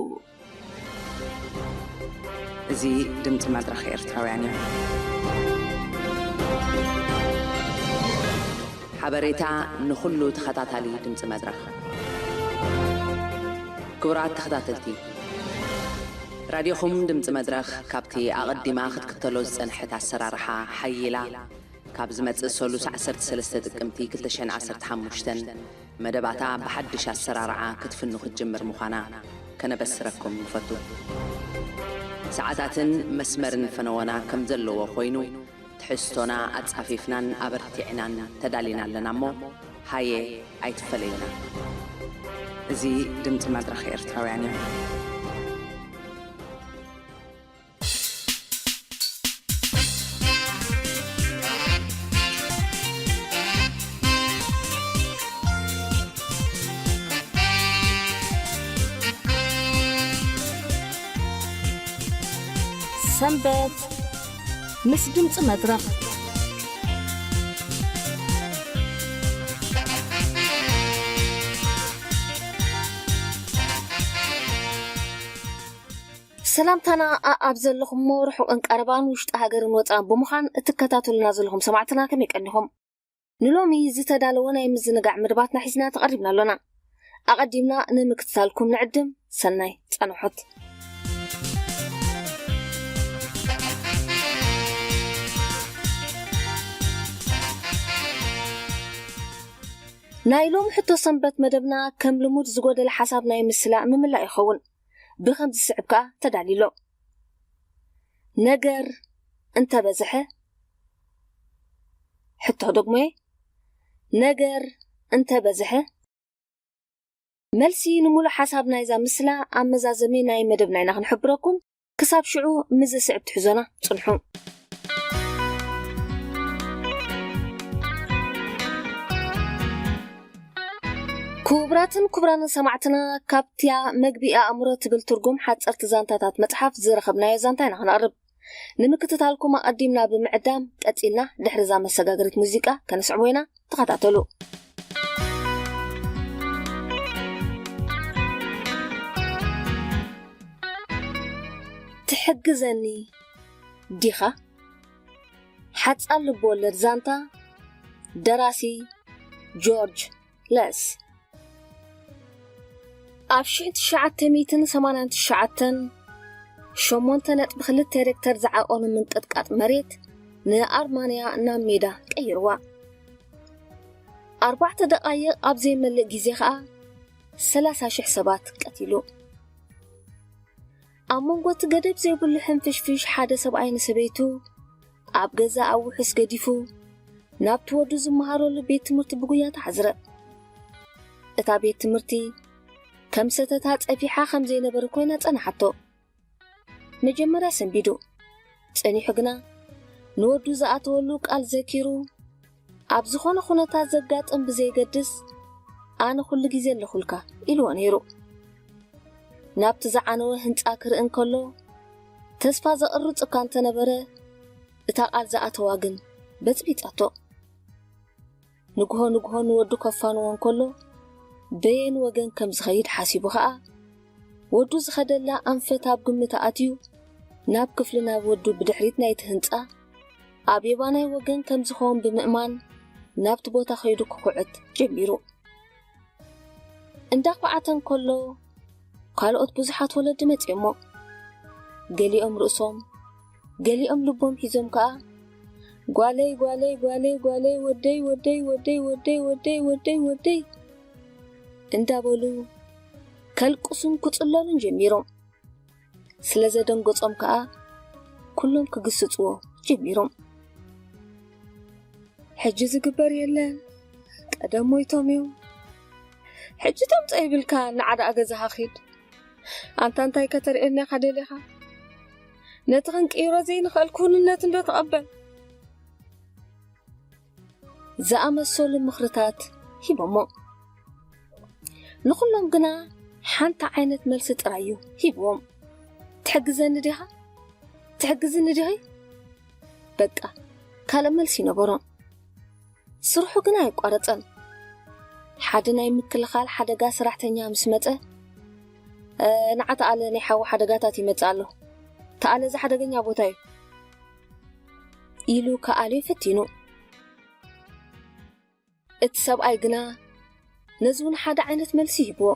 እዚ ድምፂ መድረኽ ኤርትራውያን እዩ። ሓበሬታ ንኹሉ ተኸታታሊ ድምፂ መድረኽ። ክቡራት ተኸታተልቲ፣ ራድዮኹም ድምፂ መድረኽ ካብቲ ኣቐዲማ ክትክተሎ ዝጸንሐት ኣሰራርሓ ሓይላ፣ ካብ ዝመጽእ ሰሉስ ዓሰርተ ሰለስተ ጥቅምቲ ክልተ ሽሕን ዓሰርተ ሓሙሽተን መደባታ ብሓድሽ ኣሰራርዓ ክትፍኑ ክትጅምር ምዃና ከነበስረኩም ንፈቱ። ሰዓታትን መስመርን ፈነወና ከም ዘለዎ ኮይኑ፣ ትሕዝቶና ኣጻፊፍናን ኣበርቲዕናን ተዳሊና ኣለና እሞ፣ ሃየ ኣይትፈለዩና። እዚ ድምጺ መድረኽ ኤርትራውያን እዩ። ሰንበት ምስ ድምፂ መድረኽ። ሰላምታና ኣኣብ ዘለኹሞ ርሑቕን ቀረባን ውሽጢ ሃገርን ወፃእን ብምዃን እትከታተሉና ዘለኹም ሰማዕትና ከመይ ቀኒኹም? ንሎሚ ዝተዳለወ ናይ ምዝንጋዕ መደባትና ሒዝና ተቐሪብና ኣሎና። ኣቐዲምና ንምክትታልኩም ንዕድም። ሰናይ ጻንሖት። ናይ ሎሚ ሕቶ ሰንበት መደብና ከም ልሙድ ዝጎደለ ሓሳብ ናይ ምስላእ ምምላእ ይኸውን። ብኸምዚ ዝስዕብ ከኣ ተዳልዩ ኣሎ። ነገር እንተበዝሐ፣ ሕቶ ደግሞ'የ፣ ነገር እንተበዝሐ፣ መልሲ ንምሉእ ሓሳብ ናይዛ ምስላ ኣብ መዛዘሚ ናይ መደብና ኢና ክንሕብረኩም። ክሳብ ሽዑ ምስ ዝስዕብ ትሕዞና ጽንሑ። ክቡራትን ክቡራንን ሰማዕትና፣ ካብቲያ መግቢ ኣእምሮ ትብል ትርጉም ሓጸርቲ ዛንታታት መጽሓፍ ዝረኸብናዮ ዛንታ ኢና ክነቕርብ። ንምክትታልኩም ኣቐዲምና ብምዕዳም፣ ቀጺልና ድሕሪ እዛ መሰጋገሪት ሙዚቃ ከነስዕቦ ኢና። ተኸታተሉ። ትሕግዘኒ ዲኻ? ሓጻር ልብወለድ ዛንታ፣ ደራሲ ጆርጅ ለስ። ኣብ ሽሕን ትሽዓተ ሚእትን ሰማንያን ትሽዓተን፣ ሸሞንተ ነጥቢ ክልተ ሬክተር ዝዓቐኑ ምንቅጥቃጥ መሬት ንኣርማንያ ናብ ሜዳ ቀይርዋ። ኣርባዕተ ደቓይቕ ኣብ ዘይመልእ ግዜ ኸኣ ሰላሳ ሽሕ ሰባት ቀቲሉ። ኣብ መንጎ እቲ ገደብ ዘይብሉ ሕንፍሽፍሽ ሓደ ሰብኣይ ንሰበይቱ ኣብ ገዛ ኣብ ውሑስ ገዲፉ ናብቲ ወዱ ዝመሃረሉ ቤት ትምህርቲ ብጉያ ተሓዝረ። እታ ቤት ትምህርቲ ከም ሰተታ ጸፊሓ ከም ዘይነበረ ኮይና ጸናሓቶ። መጀመርያ ሰንቢዱ፣ ጸኒሑ ግና ንወዱ ዝኣተወሉ ቃል ዘኪሩ፣ ኣብ ዝኾነ ኩነታት ዘጋጥም ብዘይገድስ፣ ኣነ ኩሉ ግዜ ኣለኹልካ ኢልዎ ነይሩ። ናብቲ ዝዓነወ ህንጻ ክርኢ እንከሎ፣ ተስፋ ዘቕርጽ እኳ እንተነበረ፣ እታ ቃል ዝኣተዋ ግን በጽቢጻቶ። ንግሆ ንግሆ ንወዱ ከፋንዎ እንከሎ፣ በየን ወገን ከም ዝኸይድ ሓሲቡ ኸኣ፣ ወዱ ዝኸደላ ኣንፈት ኣብ ግምት ኣእትዩ፣ ናብ ክፍሊ ናብ ወዱ ብድሕሪት ናይቲ ህንጻ፣ ኣብ የማናይ ወገን ከም ዝኸውን ብምእማን፣ ናብቲ ቦታ ከይዱ ክኹዕት ጀሚሩ። እንዳኹዓተ እንከሎ፣ ካልኦት ብዙሓት ወለዲ መጺኦሞ። ገሊኦም ርእሶም፣ ገሊኦም ልቦም ሒዞም ከኣ፣ "ጓለይ፣ ጓለይ፣ ጓለይ፣ ጓለይ፣ ወደይ፣ ወደይ፣ ወደይ፣ ወደይ፣ ወደይ፣ ወደይ፣ ወደይ" እንዳበሉ ከልቅሱን ክጽለሉን ጀሚሮም። ስለ ዘደንገጾም ከኣ፣ ኩሎም ክግስጽዎ ጀሚሮም። "ሕጂ ዝግበር የለን፣ ቀደም ሞይቶም እዮም። ሕጂ ተምጽኦ ይብልካ፣ ንዓ ደኣ ገዛኻ ኪድ። ኣንታ እንታይ ከተርእየና ኢኻ ደሊኻ? ነቲ ክንቅይሮ ዘይንኽእል ክውንነት እንዶ ተቐበል?" ዝኣመሰሉ ምኽርታት ሂቦሞ። ንኹሎም ግና ሓንቲ ዓይነት መልሲ ጥራይ እዩ ሂብዎም። "ትሕግዘኒ ዲኻ? ትሕግዝኒ ዲኺ?" በቃ፣ ካልእ መልሲ ኣይነበሮን። ስርሑ ግና ኣየቋረጸን። ሓደ ናይ ምክልኻል ሓደጋ ሰራሕተኛ ምስ መጸ፣ "እ፣ ንዓ ተኣለ፣ ናይ ሓዊ ሓደጋታት ይመጽእ ኣሎ። ተኣለ፣ እዚ ሓደገኛ ቦታ እዩ" ኢሉ ክኣልዮ ፈቲኑ። እቲ ሰብኣይ ግና ነዚ እውን ሓደ ዓይነት መልሲ ይህብዎ።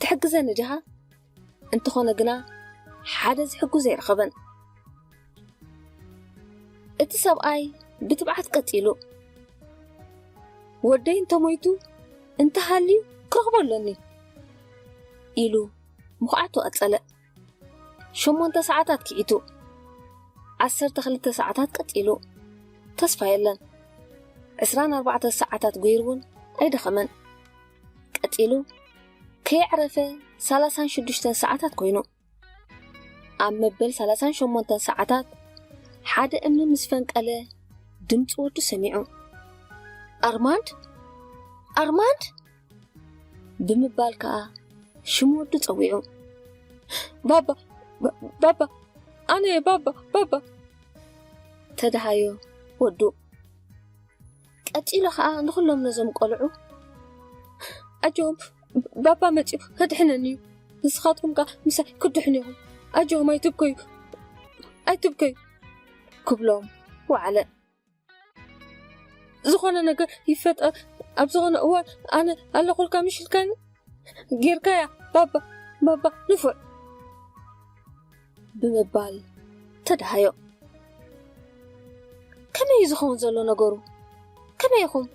"ትሕግዘኒ ዲኻ?" እንተኾነ ግና ሓደ ዝሕግዞ ኣይረኸበን። እቲ ሰብኣይ ብትብዓት ቀጺሉ፣ "ወደይ እንተሞይቱ እንተሃልዩ ክረኽቦ ኣለኒ" ኢሉ ምኹዓቱ ቀጸለ። ሸሞንተ ሰዓታት ክዒቱ፣ ዓሰርተ ክልተ ሰዓታት ቀጺሉ፣ ተስፋ የለን። ዕስራን ኣርባዕተን ሰዓታት ጎይሩ እውን ኣይደኸመን። ቀጺሉ ከየዕረፈ ሰላሳን ሽዱሽተን ሰዓታት ኮይኑ። ኣብ መበል ሰላሳን ሸሞንተን ሰዓታት ሓደ እምኒ ምስ ፈንቀለ ድምጺ ወዱ ሰሚዑ። "ኣርማንድ? ኣርማንድ?" ብምባል ከኣ ሽም ወዱ ጸዊዑ። "ባባ፣ ባ-፣ ባባ፣ ኣነ እየ ባባ፣ ባባ!" ተደሃዮ ወዱ። ቀጺሉ ከኣ ንኹሎም ነዞም ቆልዑ፣ "ኣጆኹም፣ ባባ መጺኡ ከድሕነኒ እዩ። ንስኻትኩም ከኣ ምሳይ ክትድሕኑ ኢኹም። ኣጆኹም፣ ኣይትብከዩ፣ ኣይትብከዩ!" ክብሎም ወዓለ። "ዝኾነ ነገር ይፈጠር፣ ኣብ ዝኾነ እዋን ኣነ ኣለኹልካ ምሽ ኢልካኒ? ጌርካያ ባባ፣ ባባ ንፉዕ!" ብምባል ተደሃዮ። "ከመይ እዩ ዝኸውን ዘሎ ነገሩ? ከመይ ኢኹም?"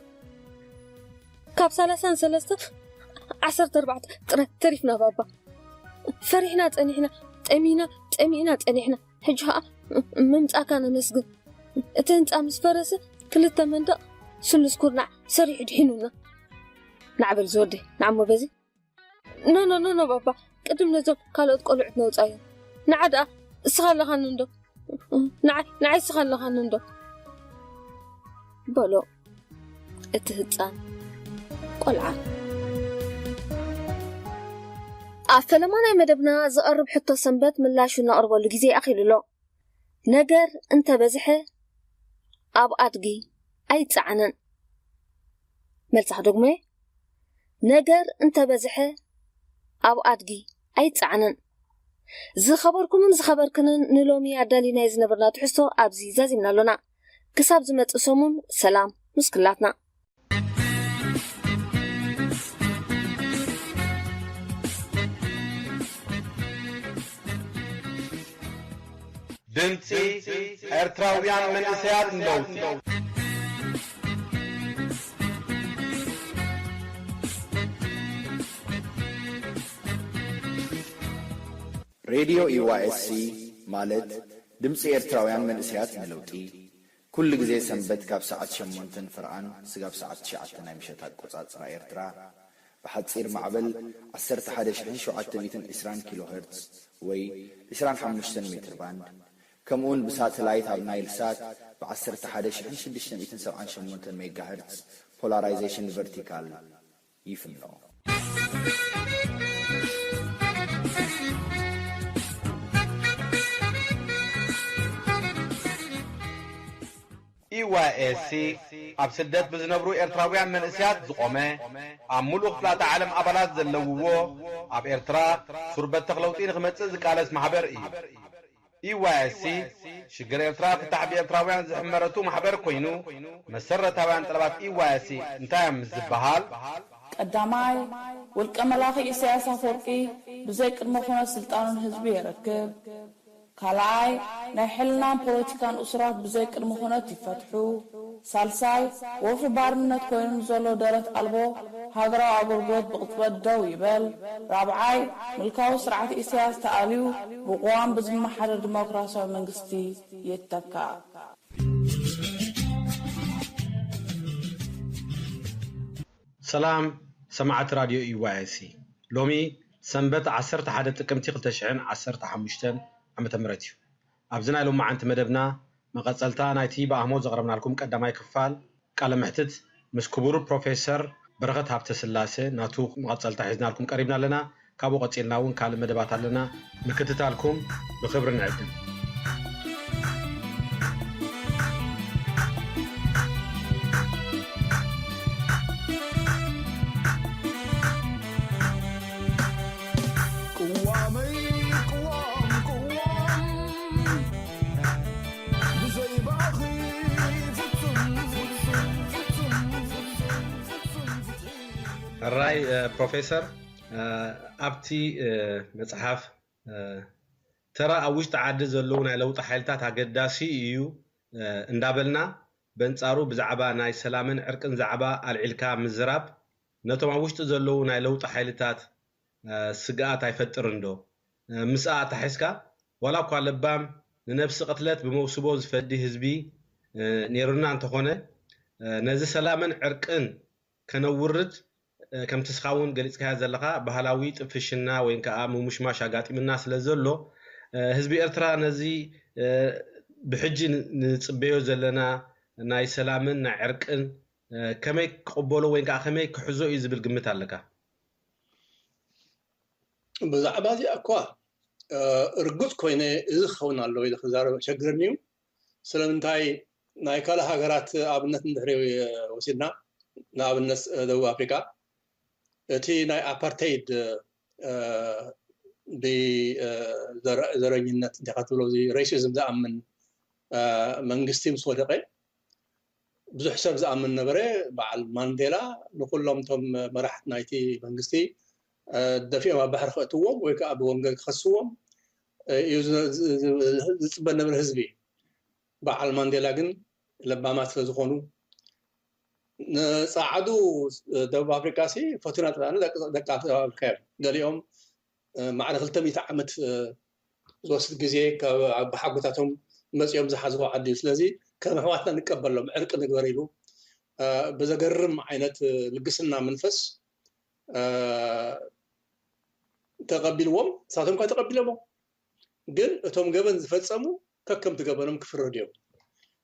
"ካብ ሰላሳን ሰለስተ፣ ዓሰርተ ኣርባዕተ ጥራይ ተሪፍና ባባ። ፈሪሕና ጸኒሕና፣ ጠሚና፣ ጠሚእና ጸኒሕና። ሕጂ ኸኣ ምምጻእካ ነመስግን። እቲ ህንጻ ምስ ፈረሰ፣ ክልተ መንደቕ ስሉስ ኩርናዕ ሰሪሑ ድሒኑና። ንዓ በል ዝወደይ፣ ንዓ እሞ በዚ። ኖ፣ ኖ፣ ኖ፣ ኖ፣ ባባ፣ ቅድም ነዞም ካልኦት ቆልዑት ነውጻዮም። ንዓ ደኣ እስኻ ኣለኻኒ እንዶ? ንዓይ፣ ንዓይ እስኻ ኣለኻኒ እንዶ?" በሎ እቲ ህጻን ቆልዓ። ኣብ ፈለማ ናይ መደብና ዝቐርብ ሕቶ ሰንበት ምላሹ ነቕርበሉ ግዜ ኣኺሉ ኣሎ። ነገር እንተበዝሐ ኣብ ኣድጊ ኣይጸዓንን። መልሳ ክደግሞ እየ። ነገር እንተበዝሐ ኣብ ኣድጊ ኣይጸዓንን። ዝኸበርኩምን ዝኸበርክንን ንሎሚ ኣዳሊናዮ ዝነበርና ትሕዝቶ ኣብዚ ዛዚምና ኣሎና። ክሳብ ዝመጽእ ሰሙን ሰላም ምስ ኩላትና። ድምፂ ኤርትራውያን መንእሰያት ንለውጢ። ሬድዮ ዩ ዋይ ኤስ ሲ ማለት ድምፂ ኤርትራውያን መንእሰያት ንለውጢ ኩሉ ግዜ ሰንበት ካብ ሰዓት ሸሞንተ ንፍርቓን ስጋብ ሰዓት ትሽዓተ ናይ ምሸት ኣቆጻጽራ ኤርትራ ብሓጺር ማዕበል ዓሰርተ ሓደ ሽሕን ሸውዓተ ሚእትን ዕስራን ኪሎ ሄርትዝ ወይ ዕስራን ሓሙሽተን ሜትር ባንድ ከምኡውን ብሳተላይት ኣብ ናይል ሳት ብ ዓሰርተ ሓደ ሽሕን ሽዱሽተ ሚእትን ሰብዓን ሸሞንተን ሜጋ ሄርትዝ ፖላራይዜሽን ቨርቲካል ይፍኖ። ኢ ዋይ ኤስ ሲ ኣብ ስደት ብዝነብሩ ኤርትራውያን መንእሰያት ዝቖመ፣ ኣብ ምሉእ ክፍላተ ዓለም ኣባላት ዘለውዎ፣ ኣብ ኤርትራ ሱር በተኽ ለውጢ ንኽመጽእ ዝቃለስ ማሕበር እዩ። ኢ ዋይ ኤስ ሲ ሽግር ኤርትራ ፍታሕ ብኤርትራውያን ዝሕመረቱ ማሕበር ኮይኑ፣ መሰረታውያን ጠለባት ኢ ዋይ ኤስ ሲ እንታይ እዮም ምስ ዝበሃል፣ ቀዳማይ፣ ውልቀ መላኺ ኢሳያስ ኣፈወርቂ ብዘይ ቅድመ ኩነት ስልጣኑን ህዝቢ የረክብ። ካልኣይ፣ ናይ ሕልናን ፖለቲካን እሱራት ብዘይ ቅድመ ኩነት ይፈትሑ። ሳልሳይ፣ ወፍሪ ባርነት ኮይኑ ንዘሎ ደረት ኣልቦ ሃገራዊ ኣገልግሎት ብቕጽበት ደው ይበል። ራብዓይ፣ ምልካዊ ስርዓት ኢሳያስ ተኣልዩ ብቅዋም ብዝመሓደር ዲሞክራሲያዊ መንግስቲ ይተካእ። ሰላም ሰማዕቲ ራድዮ ዩ ዋይ ኤስ ሲ፣ ሎሚ ሰንበት ዓሰርተ ሓደ ጥቅምቲ ክልተ ሽሕን ዓሰርተ ሓሙሽተን ዓመተ ምህረት እዩ። ኣብዚ ናይ ሎማዓንቲ መደብና መቐጸልታ ናይቲ ብኣህሞት ዘቕረብናልኩም ቀዳማይ ክፋል ቃለ መሕትት ምስ ክቡር ፕሮፌሰር በረኸት ሃብተስላሴ ናቱ መቐጸልታ ሒዝናልኩም ቀሪብና ኣለና። ካብኡ ቀጺልና እውን ካልእ መደባት ኣለና። ምክትታልኩም ብኽብሪ ንዕድም። ቅዋመይ ቅዋም ቅዋም ብዘይ ባኺ ፍጹም ፍጹም ፍጹም ፍጹም ፍጹም ፍጹም ሕራይ ፕሮፌሰር፣ ኣብቲ መጽሓፍ ተራ ኣብ ውሽጢ ዓዲ ዘለዉ ናይ ለውጢ ሓይልታት ኣገዳሲ እዩ እንዳበልና፣ በንጻሩ ብዛዕባ ናይ ሰላምን ዕርቅን ዛዕባ ኣልዒልካ ምዝራብ፣ ነቶም ኣብ ውሽጢ ዘለዉ ናይ ለውጢ ሓይልታት ስግኣት ኣይፈጥርን ዶ? ምስኣ ኣታሒዝካ፣ ዋላ እኳ ለባም ንነብሲ ቅትለት ብመውስቦ ዝፈዲ ህዝቢ ነይሩና እንተኾነ፣ ነዚ ሰላምን ዕርቅን ከነውርድ፣ ከምቲ እስኻ እውን ገሊጽካዮ ዘለኻ፣ ባህላዊ ጥፍሽና ወይ ከኣ ምሙሽማሽ ኣጋጢምና ስለ ዘሎ፣ ህዝቢ ኤርትራ ነዚ ብሕጂ ንጽበዮ ዘለና ናይ ሰላምን ናይ ዕርቅን ከመይ ክቕበሎ ወይ ከኣ ከመይ ክሕዞ እዩ ዝብል ግምት ኣለካ? ብዛዕባ እዚኣ እኳ ርጉጽ ኮይነ እዚ ክኸውን ኣለዎ ኢለ ክዛረብ የሸግረኒ እዩ። ስለምንታይ ናይ ካልእ ሃገራት ኣብነት እንድሕሪ ወሲድና፣ ንኣብነት ደቡብ ኣፍሪቃ እቲ ናይ ኣፓርተይድ ብዘረኝነት እንዲኻ ትብሎ እዚ ሬሲዝም ዝኣምን መንግስቲ ምስ ወደቐ ብዙሕ ሰብ ዝኣምን ነበረ። በዓል ማንዴላ ንኩሎም እቶም መራሕቲ ናይቲ መንግስቲ ደፊኦም ኣብ ባሕሪ ከእትዎም ወይ ከዓ ብወንገል ክኸስዎም እዩ ዝፅበ ነብር ህዝቢ። በዓል ማንዴላ ግን ለባማት ስለዝኾኑ ንፃዓዱ ደቡብ ኣፍሪካ ሲ ፈቱና ጥራና ደቂ ኣፍሪካ እዮም። ገሊኦም ማዕረ ክልተ ሚእቲ ዓመት ዝወስድ ግዜ ብሓጎታቶም መፂኦም ዝሓዝዎ ዓዲ እዩ። ስለዚ ከም ኣሕዋትና ንቀበሎም ዕርቂ ንግበር ኢሉ ብዘገርም ዓይነት ልግስና መንፈስ ተቐቢልዎም። ንሳቶም እኳ ተቐቢሎሞ ግን እቶም ገበን ዝፈፀሙ ከከምቲ ገበኖም ክፍረዱ እዮም።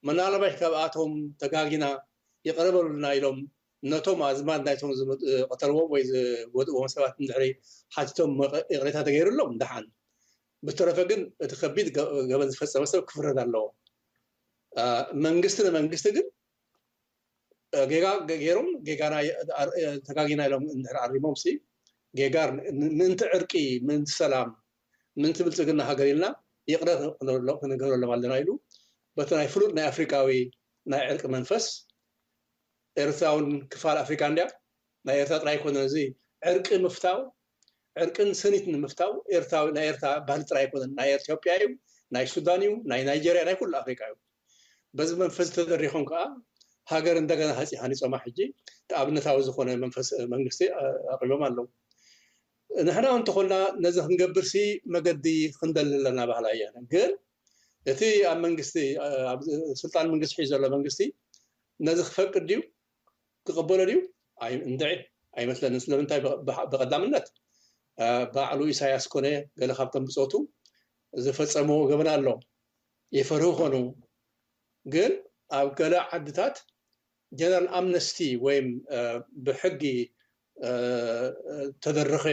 መናለባሽ ካብኣቶም ተጋጊና ይቕረ በሉልና ኢሎም ነቶም ኣዝማድ ናይቶም ዝመ- ቀተልዎም ወይ ዝወድእዎም ሰባት እንድሕሪ ሓቲቶም መቐ- ይቕሬታ ተገይሩሎም ደሓን። ብተረፈ ግን እቲ ከቢድ ገ- ገበን ዝፈጸመ ሰብ ክፍረድ ኣለዎ። አ፣ መንግስቲ ንመንግስቲ ግን አ፣ ጌጋ ገ- ገይሮም ጌጋና የ- ኣር- አ፣ ተጋጊና ኢሎም እንድሕር ኣሪሞም ሲ ጌጋ ን- ምእንቲ ዕርቂ፣ ምእንቲ ሰላም፣ ምእንቲ ብልጽግና ሃገር ኢልና ይቕረ ክንብሎ- ክንገብረሎም ኣለና ኢሉ በቲ ናይ ፍሉጥ ናይ ኣፍሪቃዊ ናይ ዕርቂ መንፈስ ኤርትራውን ክፋል ኣፍሪካ እንድያ። ናይ ኤርትራ ጥራይ ኣይኮነን። እዚ ዕርቂ ምፍታው፣ ዕርቅን ስኒት ንምፍታው ኤርትራዊ ናይ ኤርትራ ባህሊ ጥራይ ኣይኮነን። ናይ ኢትዮጵያ እዩ፣ ናይ ሱዳን እዩ፣ ናይ ናይጀርያ፣ ናይ ኩሉ ኣፍሪካ እዩ። በዚ መንፈስ ተደሪኾም ከዓ ሃገር እንደገና ሃፂ ሃኒፆማ ሕጂ ኣብነታዊ ዝኾነ መንፈስ መንግስቲ ኣቕሪቦም ኣለዉ። ንሕና እንተኾንና ነዚ ክንገብርሲ መገዲ ክንደሊ ኣለና ባህላ እያ። ግን እቲ ኣብ መንግስቲ ኣብ ስልጣን መንግስቲ ሒዙ ዘሎ መንግስቲ ነዚ ክፈቅድ ድዩ ክቕበሎ ድዩ? ኣይ- እንድዒ ኣይመስለንን። ስለምንታይ? ብ- ብ- ብቐዳምነት እ፣ ባዕሉ ኢሳያስ ኮነ ገለ ካብቶም ብጾቱ ዝፈጸምዎ ገበን ኣሎ። ይፈርሁ ኾኑ። ግን ኣብ ገለ ዓድታት ጀነራል ኣምነስቲ ወይም እ፣ ብሕጊ እ፣ ተደረኸ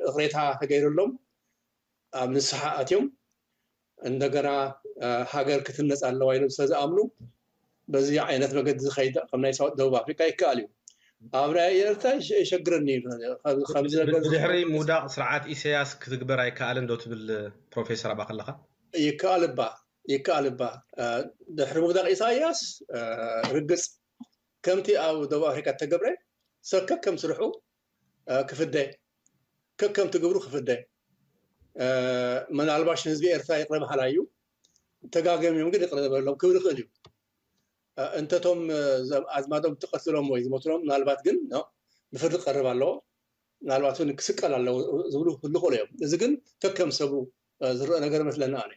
እቕሬታ ተገይሩሎም ኣብ ንስሓ ኣትዮም እንደገና እ፣ ሃገር ክትነፅ ኣለዋ ኢሎም ስለዝኣምኑ በዚ ዓይነት መገዲ ዝኸይድ ከም ናይ ሳውት ደቡብ ኣፍሪካ ይከኣል እዩ። ኣብ ናይ ኤርትራ ይሸ- ይሸግረኒ እዩ። ከም- ከምዚ ነገር ብድሕሪ ምውዳቕ ስርዓት ኢሳያስ ክትግበር ኣይከኣልን ዶ ትብል ፕሮፌሰር ኣባ ከለኻ? ይከኣል እባ ይከኣል እባ እ፣ ድሕሪ ምውዳቕ ኢሳያስ እ፣ ርግፅ ከምቲ ኣብ ደቡብ ኣፍሪካ እተገብረ ሰብ ከከም ስርሑ እ፣ ክፍደ ከከምቲ ግብሩ ክፍደ እ፣ ምናልባሽ ንህዝቢ ኤርትራ ይቕረ በሃላ እዩ። ተጋገም እዮም ግን ይቕረ ዝበሎም ክብል ይኽእል እዩ። እ፣ እንተቶም እ፣ ዘ- ኣዝማዶም ትቐትሎም ወይ ዝመትሎም ምናልባት ግን ኖ፣ ብፍርዲ ክቐርብ ኣለዎ። ምናልባት እውን ክስቀል ኣለዎ ዝብሉ ክህሉ ይኽእሉ እዮም። እዚ ግን ከከም ሰቡ እ፣ ዝረአ ነገር መስለና ኣነ።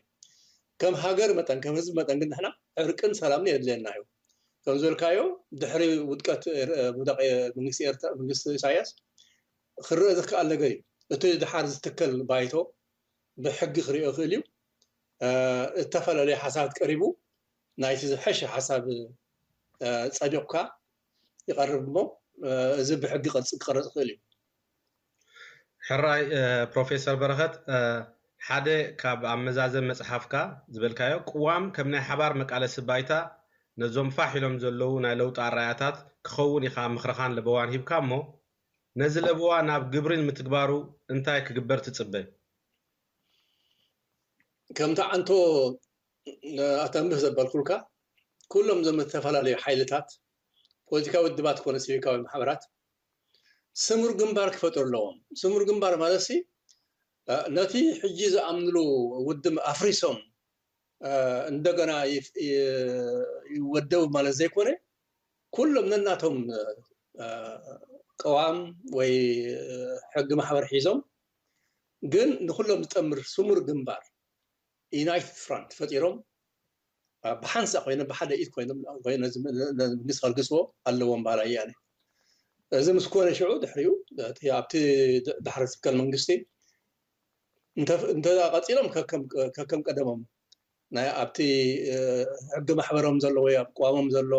ከም ሃገር መጠን ከም ህዝቢ መጠን ግን ንሕና ዕርቅን ሰላምን የድልየና እዩ። ከም ዝበልካዮ ድሕሪ ውድቀት ኤር- እ፣ ውዳቕ ኤ- መንግስቲ ኤርትራ መንግስቲ ኢሳያስ ክረአ ዝከኣል ነገር እዩ። እቲ ድሓር ዝትከል ባይቶ ብሕጊ ክሪኦ ይኽእል እዩ። እ፣ ዝተፈላለዩ ሓሳባት ቀሪቡ ናይቲ ዝሐሸ ሓሳብ እ፣ ጸዲቕካ ይቐርብ እሞ እ፣ እዚ ብሕጊ ቅርጺ ክቐረጽ ይኽእል እዩ። ሕራይ እ፣ ፕሮፌሰር በረኸት እ፣ ሓደ ካብ ኣብ መዛዘም መጽሓፍካ ዝበልካዮ ቅዋም ከም ናይ ሓባር መቃለሲ ባይታ ነዞም ፋሕ ኢሎም ዘለዉ ናይ ለውጢ ኣራያታት ክኸውን ኢኻ ምኽርኻን ለበዋን ሂብካ እሞ ነዚ ለበዋ ናብ ግብሪ ንምትግባሩ እንታይ ክግበር ትጽበ? ከምቲ ዓንቶ ኣተንብህ ዘበልኩልካ ኩሎም እዞም ዝተፈላለዩ ሓይልታት ፖለቲካዊ ውድባት ኮነ ሲቪካዊ ማሕበራት ስሙር ግንባር ክፈጥሩ ኣለዎም። ስሙር ግንባር ማለት ሲ ነቲ ሕጂ ዝኣምንሉ ውድብ ኣፍሪሶም እንደገና ይወደቡ ማለት ዘይኮነ ኩሎም ነናቶም ቀዋም ወይ ሕጊ ማሕበር ሒዞም ግን ንኩሎም ዝጠምር ስሙር ግንባር ዩናይትድ ፍራንት ፈጢሮም ብሓንሳ ኮይኖም ብሓደ ኢድ ኮይኖም ነዚ መንግስቲ ከልግስዎ ኣለዎም በሃላይ እየ ኣነ። እዚ ምስ ኮነ ሽዑ ድሕሪኡ ኣብቲ ዳሕረ ዝትከል መንግስቲ እንተ ቀፂሎም ከከም ቀደሞም ናይ ኣብቲ ሕጊ ማሕበሮም ዘሎ ወይ ኣብ ቅዋሞም ዘሎ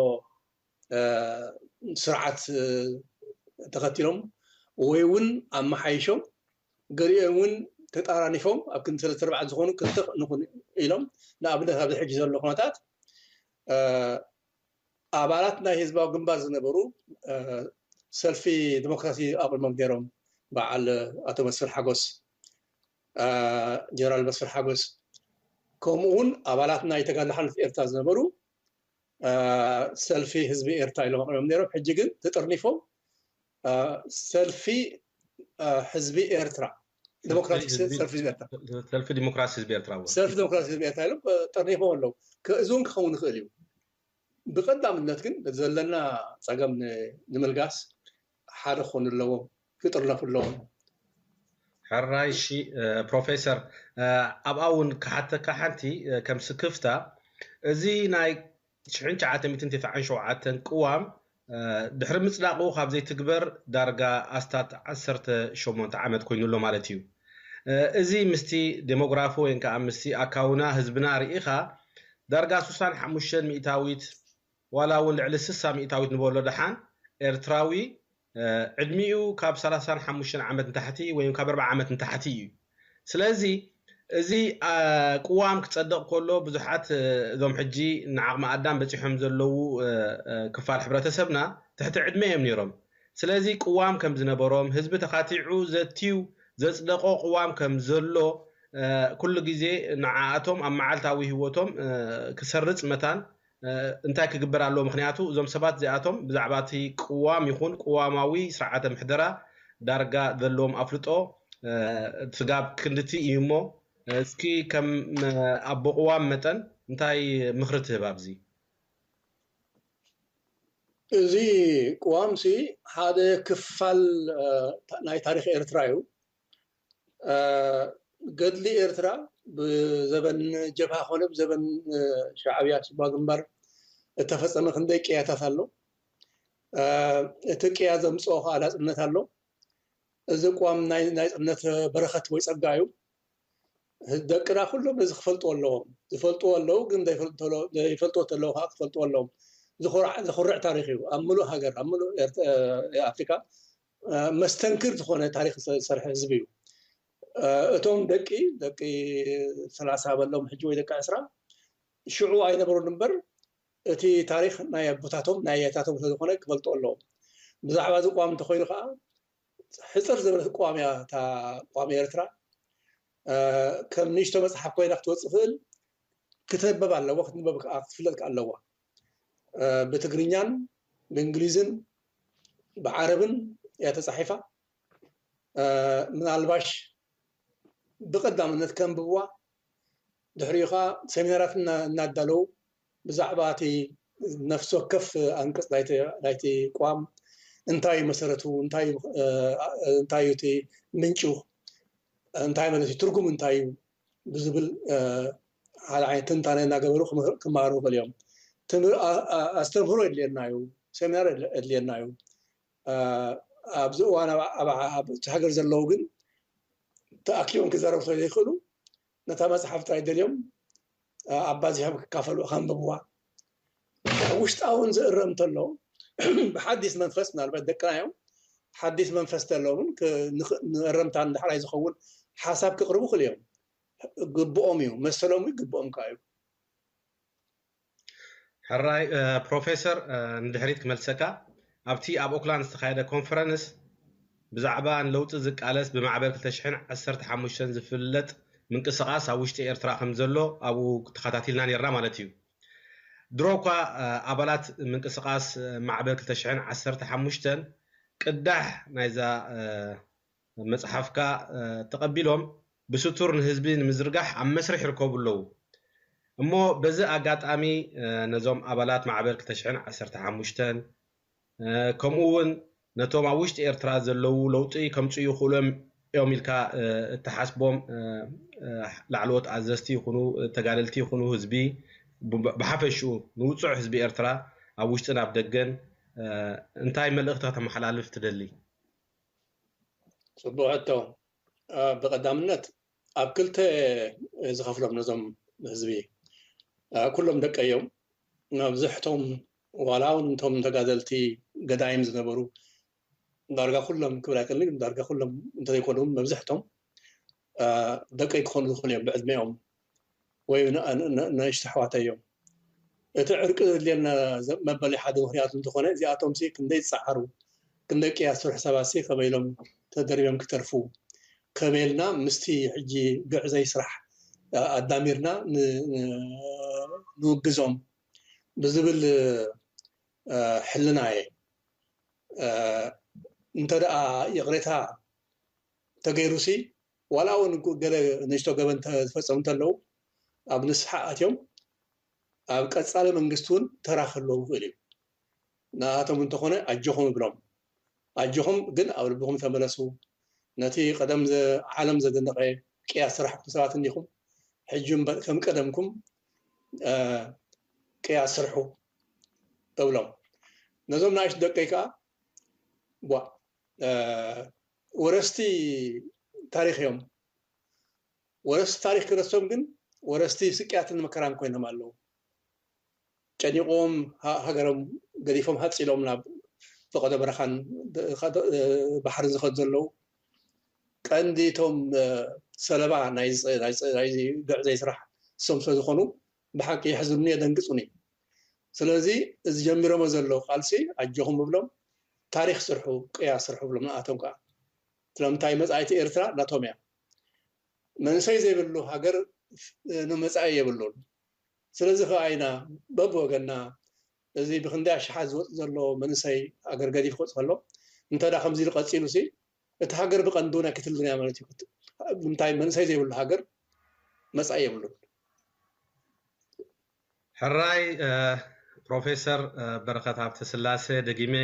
ስርዓት ተኸቲሎም ወይ እውን ኣመሓይሾም ገሊኦም እውን ተጣራኒፎም ኣብ ክንዲ ሰለስተ ኣርባዕተ ዝኾኑ ክልተ ንኹን ኢሎም ንኣብነት ኣብዚ ሕጂ ዘሎ ኩነታት ኣባላት ናይ ህዝባዊ ግንባር ዝነበሩ ሰልፊ ዲሞክራሲ ኣቑሞም ነይሮም በዓል ኣቶ መስፍን ሓጎስ ጀነራል መስፍን ሓጎስ ከምኡ እውን ኣባላት ናይ ተጋድሎ ሓርነት ኤርትራ ዝነበሩ ሰልፊ ህዝቢ ኤርትራ ኢሎም ኣቕሪቦም ነይሮም። ሕጂ ግን ተጠርኒፎም ሰልፊ ህዝቢ ኤርትራ ዲሞክራቲክ ሰልፊ ህዝቢ ኤርትራ ሰልፊ ዲሞክራሲ ህዝቢ ኤርትራ እውን ሰልፊ ዲሞክራሲ ህዝቢ ኤርትራ ኢሎም ጠርኒፎም ኣለዉ። እዚ እውን ክኸውን ይኽእል እዩ። ብቐዳምነት ግን ዘለና ጸገም ንምልጋስ ሓደ ክኾኑ ኣለዎም፣ ክጥርነፉ ኣለዎም። ሕራይ እሺ ፕሮፌሰር ኣብኣ እውን ክሓተካ ሓንቲ ከም ስክፍታ እዚ ናይ ሽሕን ትሽዓተ ሚእትን ተስዓን ሸውዓተን ቅዋም ድሕሪ ምጽዳቑ ካብ ዘይትግበር ዳርጋ ኣስታት ዓሰርተ ሸሞንተ ዓመት ኮይኑ ኣሎ ማለት እዩ። እዚ ምስቲ ዴሞግራፊ ወይ ከዓ ምስቲ ኣካውና ህዝብና ርኢኻ ዳርጋ ስሳን ሓሙሽተን ሚእታዊት ዋላ እውን ልዕሊ ስሳ ሚእታዊት ንበሎ ደሓን ኤርትራዊ ዕድሚኡ ካብ ሰላሳን ሓሙሽተን ዓመት ንታሕቲ ወይ ካብ ኣርባዓ ዓመት ንታሕቲ እዩ። ስለዚ እዚ ቅዋም ክጸድቕ ከሎ ብዙሓት እዞም ሕጂ ንዓቕሚ ኣዳም በጺሖም ዘለዉ ክፋል ሕብረተሰብና ትሕቲ ዕድመ እዮም ነይሮም። ስለዚ ቅዋም ከም ዝነበሮም፣ ህዝቢ ተኻቲዑ ዘትዩ ዘጽደቖ ቅዋም ከም ዘሎ ኩሉ ግዜ ንዓኣቶም ኣብ መዓልታዊ ህይወቶም ክሰርጽ መታን እንታይ ክግበር ኣለዎ? ምኽንያቱ እዞም ሰባት እዚኣቶም ብዛዕባ እቲ ቅዋም ይኹን ቅዋማዊ ስርዓተ ምሕደራ ዳርጋ ዘለዎም ኣፍልጦ ስጋብ ክንድቲ እዩ እሞ፣ እስኪ ከም ኣቦ ቅዋም መጠን እንታይ ምኽሪ ትህብ ኣብዚ? እዚ ቅዋምሲ ሓደ ክፋል ናይ ታሪኽ ኤርትራ እዩ። ገድሊ ኤርትራ ብዘበን ጀብሃ ኮነ ብዘበን ሻዕብያ ሽባ ግንባር እተፈጸመ ክንደይ ቅያታት ኣሎ። እቲ ቅያ ዘምፅኦ ከዓ ናፅነት ኣሎ። እዚ እቋም ናይ ናፅነት በረኸት ወይ ፀጋ እዩ። ደቅና ኩሎም ነዚ ክፈልጡ ኣለዎም። ዝፈልጡ ኣለዉ፣ ግን ዘይፈልጡ ተለዉ ከዓ ክፈልጡ ኣለዎም። ዝኹርዕ ታሪክ እዩ። ኣብ ምሉእ ሃገር ኣብ ምሉእ ኣፍሪካ መስተንክር ዝኾነ ታሪክ ዝሰርሐ ህዝቢ እዩ። እቶም ደቂ ደቂ ሰላሳ በሎም ሕጂ ወይ ደቂ ዕስራ ሽዑ ኣይነበሩን እምበር እቲ ታሪክ ናይ ኣቦታቶም ናይ ኣያታቶም ስለዝኾነ ክፈልጡ ኣለዎም። ብዛዕባ እዚ ቅዋም እንተኮይኑ ከዓ ሕፅር ዝበለት ቅዋም እያ እታ ቅዋም ኤርትራ። ከም ንእሽቶ መፅሓፍ ኮይና ክትወፅእ ክእል ክትንበብ ኣለዎ፣ ክትንበብ ከዓ ክትፍለጥ ከዓ ኣለዋ። ብትግርኛን ብእንግሊዝን ብዓረብን እያ ተፃሒፋ። ምናልባሽ ብቀዳምነት ከንብብዋ፣ ድሕሪኡ ከዓ ሰሚናራት እናዳለዉ ብዛዕባ እቲ ነፍሲ ወከፍ ኣንቀፅ ናይቲ ቅዋም እንታይ መሰረቱ፣ እንታይ እዩ እቲ ምንጩ፣ እንታይ ማለት እዩ፣ ትርጉም እንታይ እዩ ብዝብል ሓደ ዓይነት ትንታነ እናገበሩ ክመሃሩ ይኽእሉ እዮም። ኣስተምህሮ የድልየና እዩ፣ ሰሚናር የድልየና እዩ። ኣብዚ እዋን ኣብቲ ሃገር ዘለዉ ግን ተኣኪቦም ክዛረቡ ስለዘይክእሉ ነታ መፅሓፍ ጥራይ ደልዮም ኣባዚሖም ክካፈሉ ከንብብዋ። ውሽጣውን ዝእረም እንተሎ ብሓዲስ መንፈስ፣ ምናልባት ደቅና እዮም፣ ሓዲስ መንፈስ እንተለውን ንእረምታ ንዳሕራይ ዝኸውን ሓሳብ ክቕርቡ ክእል እዮም። ግብኦም እዩ፣ መሰሎም ይግብኦም ከዓ እዩ። ሕራይ ፕሮፌሰር፣ ንድሕሪት ክመልሰካ፣ ኣብቲ ኣብ ኦክላንድ ዝተኻየደ ኮንፈረንስ ብዛዕባ ንለውጢ ዝቃለስ ብማዕበል ክልተ ሽሕን ዓሰርተ ሓሙሽተን ዝፍለጥ ምንቅስቃስ ኣብ ውሽጢ ኤርትራ ከም ዘሎ ኣብኡ ተኸታቲልና ነርና ማለት እዩ። ድሮ እኳ ኣባላት ምንቅስቃስ ማዕበል ክልተ ሽሕን ዓሰርተ ሓሙሽተን ቅዳሕ ናይዛ መፅሓፍካ ተቐቢሎም ብስቱር ንህዝቢ ንምዝርጋሕ ኣብ መስርሕ ይርከቡ ኣለዉ። እሞ በዚ ኣጋጣሚ ነዞም ኣባላት ማዕበል ክልተ ሽሕን ዓሰርተ ሓሙሽተን ከምኡ እውን ነቶም ኣብ ውሽጢ ኤርትራ ዘለዉ ለውጢ ከምፅኡ ይኽእሉ እዮም ኢልካ እትሓስቦም ላዕለዎት ኣዘዝቲ ይኹኑ ተጋደልቲ ይኹኑ ህዝቢ ብሓፈሽኡ ንውፁዕ ህዝቢ ኤርትራ ኣብ ውሽጥን ኣብ ደገን እንታይ መልእኽቲ ከተመሓላልፍ ትደሊ? ፅቡቅ ሕቶ። ብቀዳምነት ኣብ ክልተ ዝኸፍሎም ነዞም ህዝቢ ኩሎም ደቀይ እዮም። መብዝሕቶም ዋላ እውን እቶም ተጋደልቲ ገዳይም ዝነበሩ ዳርጋ ኩሎም ክብል ኣይክእልን፣ ዳርጋ ኩሎም እንተዘይኮኑ እውን መብዝሕቶም ደቀይ ክኾኑ ዝኽእሉ እዮም ብዕድሚኦም ወይ ንእሽቶ ኣሕዋተይ እዮም። እቲ ዕርቂ ዘድልየና መበሊ ሓደ ምኽንያቱ እንተኾነ እዚኣቶም ሲ ክንደይ ዝፀዓሩ ክንደይ ቅያ ዝሰርሑ ሰባት ሲ ከመይ ኢሎም ተደሪቦም ክተርፉ ከመይ ኢልና ምስቲ ሕጂ ግዕዘይ ስራሕ ኣዳሚርና ንውግዞም ብዝብል ሕልና እየ። እንተ ደኣ ይቕሬታ ተገይሩ ሲ ዋላ እውን ገለ ንእሽቶ ገበን ዝፈፀሙ እንተለዉ ኣብ ንስሓ ኣትዮም ኣብ ቀፃሊ መንግስቲ እውን ተራ ክህልዎም ይኽእል እዩ። ንኣቶም እንተኾነ ኣጆኹም ይብሎም። ኣጆኹም ግን ኣብ ልብኹም ተመለሱ። ነቲ ቀደም ዓለም ዘደነቐ ቅያ ስራሕኩም ሰባት እንዲኹም። ሕጂ ከም ቀደምኩም ቅያ ስርሑ እብሎም። ነዞም ንኣሽቱ ደቀይ ከዓ ቧ ወረስቲ ታሪኽ እዮም። ወረስቲ ታሪኽ ክረስቶም ግን ወረስቲ ስቅያትን መከራን ኮይኖም ኣለዉ። ጨኒቆም ሃገሮም ገዲፎም ሃፅ ኢሎም ናብ ፈቐዶ በረኻን ባሕርን ዝኸዱ ዘለዉ ቀንዲ እቶም ሰለባ ናይ ግዕዘይ ስራሕ እሶም ስለዝኾኑ ብሓቂ የሕዝኑኒ፣ የደንግፁኒ። ስለዚ እዚ ጀሚሮሞ ዘለዉ ቃልሲ ኣጆኹም እብሎም፣ ታሪኽ ስርሑ፣ ቅያ ስርሑ እብሎም ንኣቶም ከዓ። ስለምንታይ መፃኢቲ ኤርትራ ናቶም እያ። መንእሰይ ዘይብሉ ሃገር ንመፃኢ የብሉን። ስለዚ ከዓ ኢና በብወገንና እዚ ብክንደይ ኣሽሓት ዝወፅእ ዘሎ መንእሰይ ሃገር ገዲፍ ክወፅእ ከሎ እንተ ደኣ ከምዚ ኢሉ ቀፂሉ ሲ እቲ ሃገር ብቐንዱ ናይ ክትልድን እያ ማለት እዩ። ንምንታይ መንእሰይ ዘይብሉ ሃገር መፃኢ የብሉን። ሕራይ ፕሮፌሰር በረኸት ሃብተስላሴ፣ ደጊመ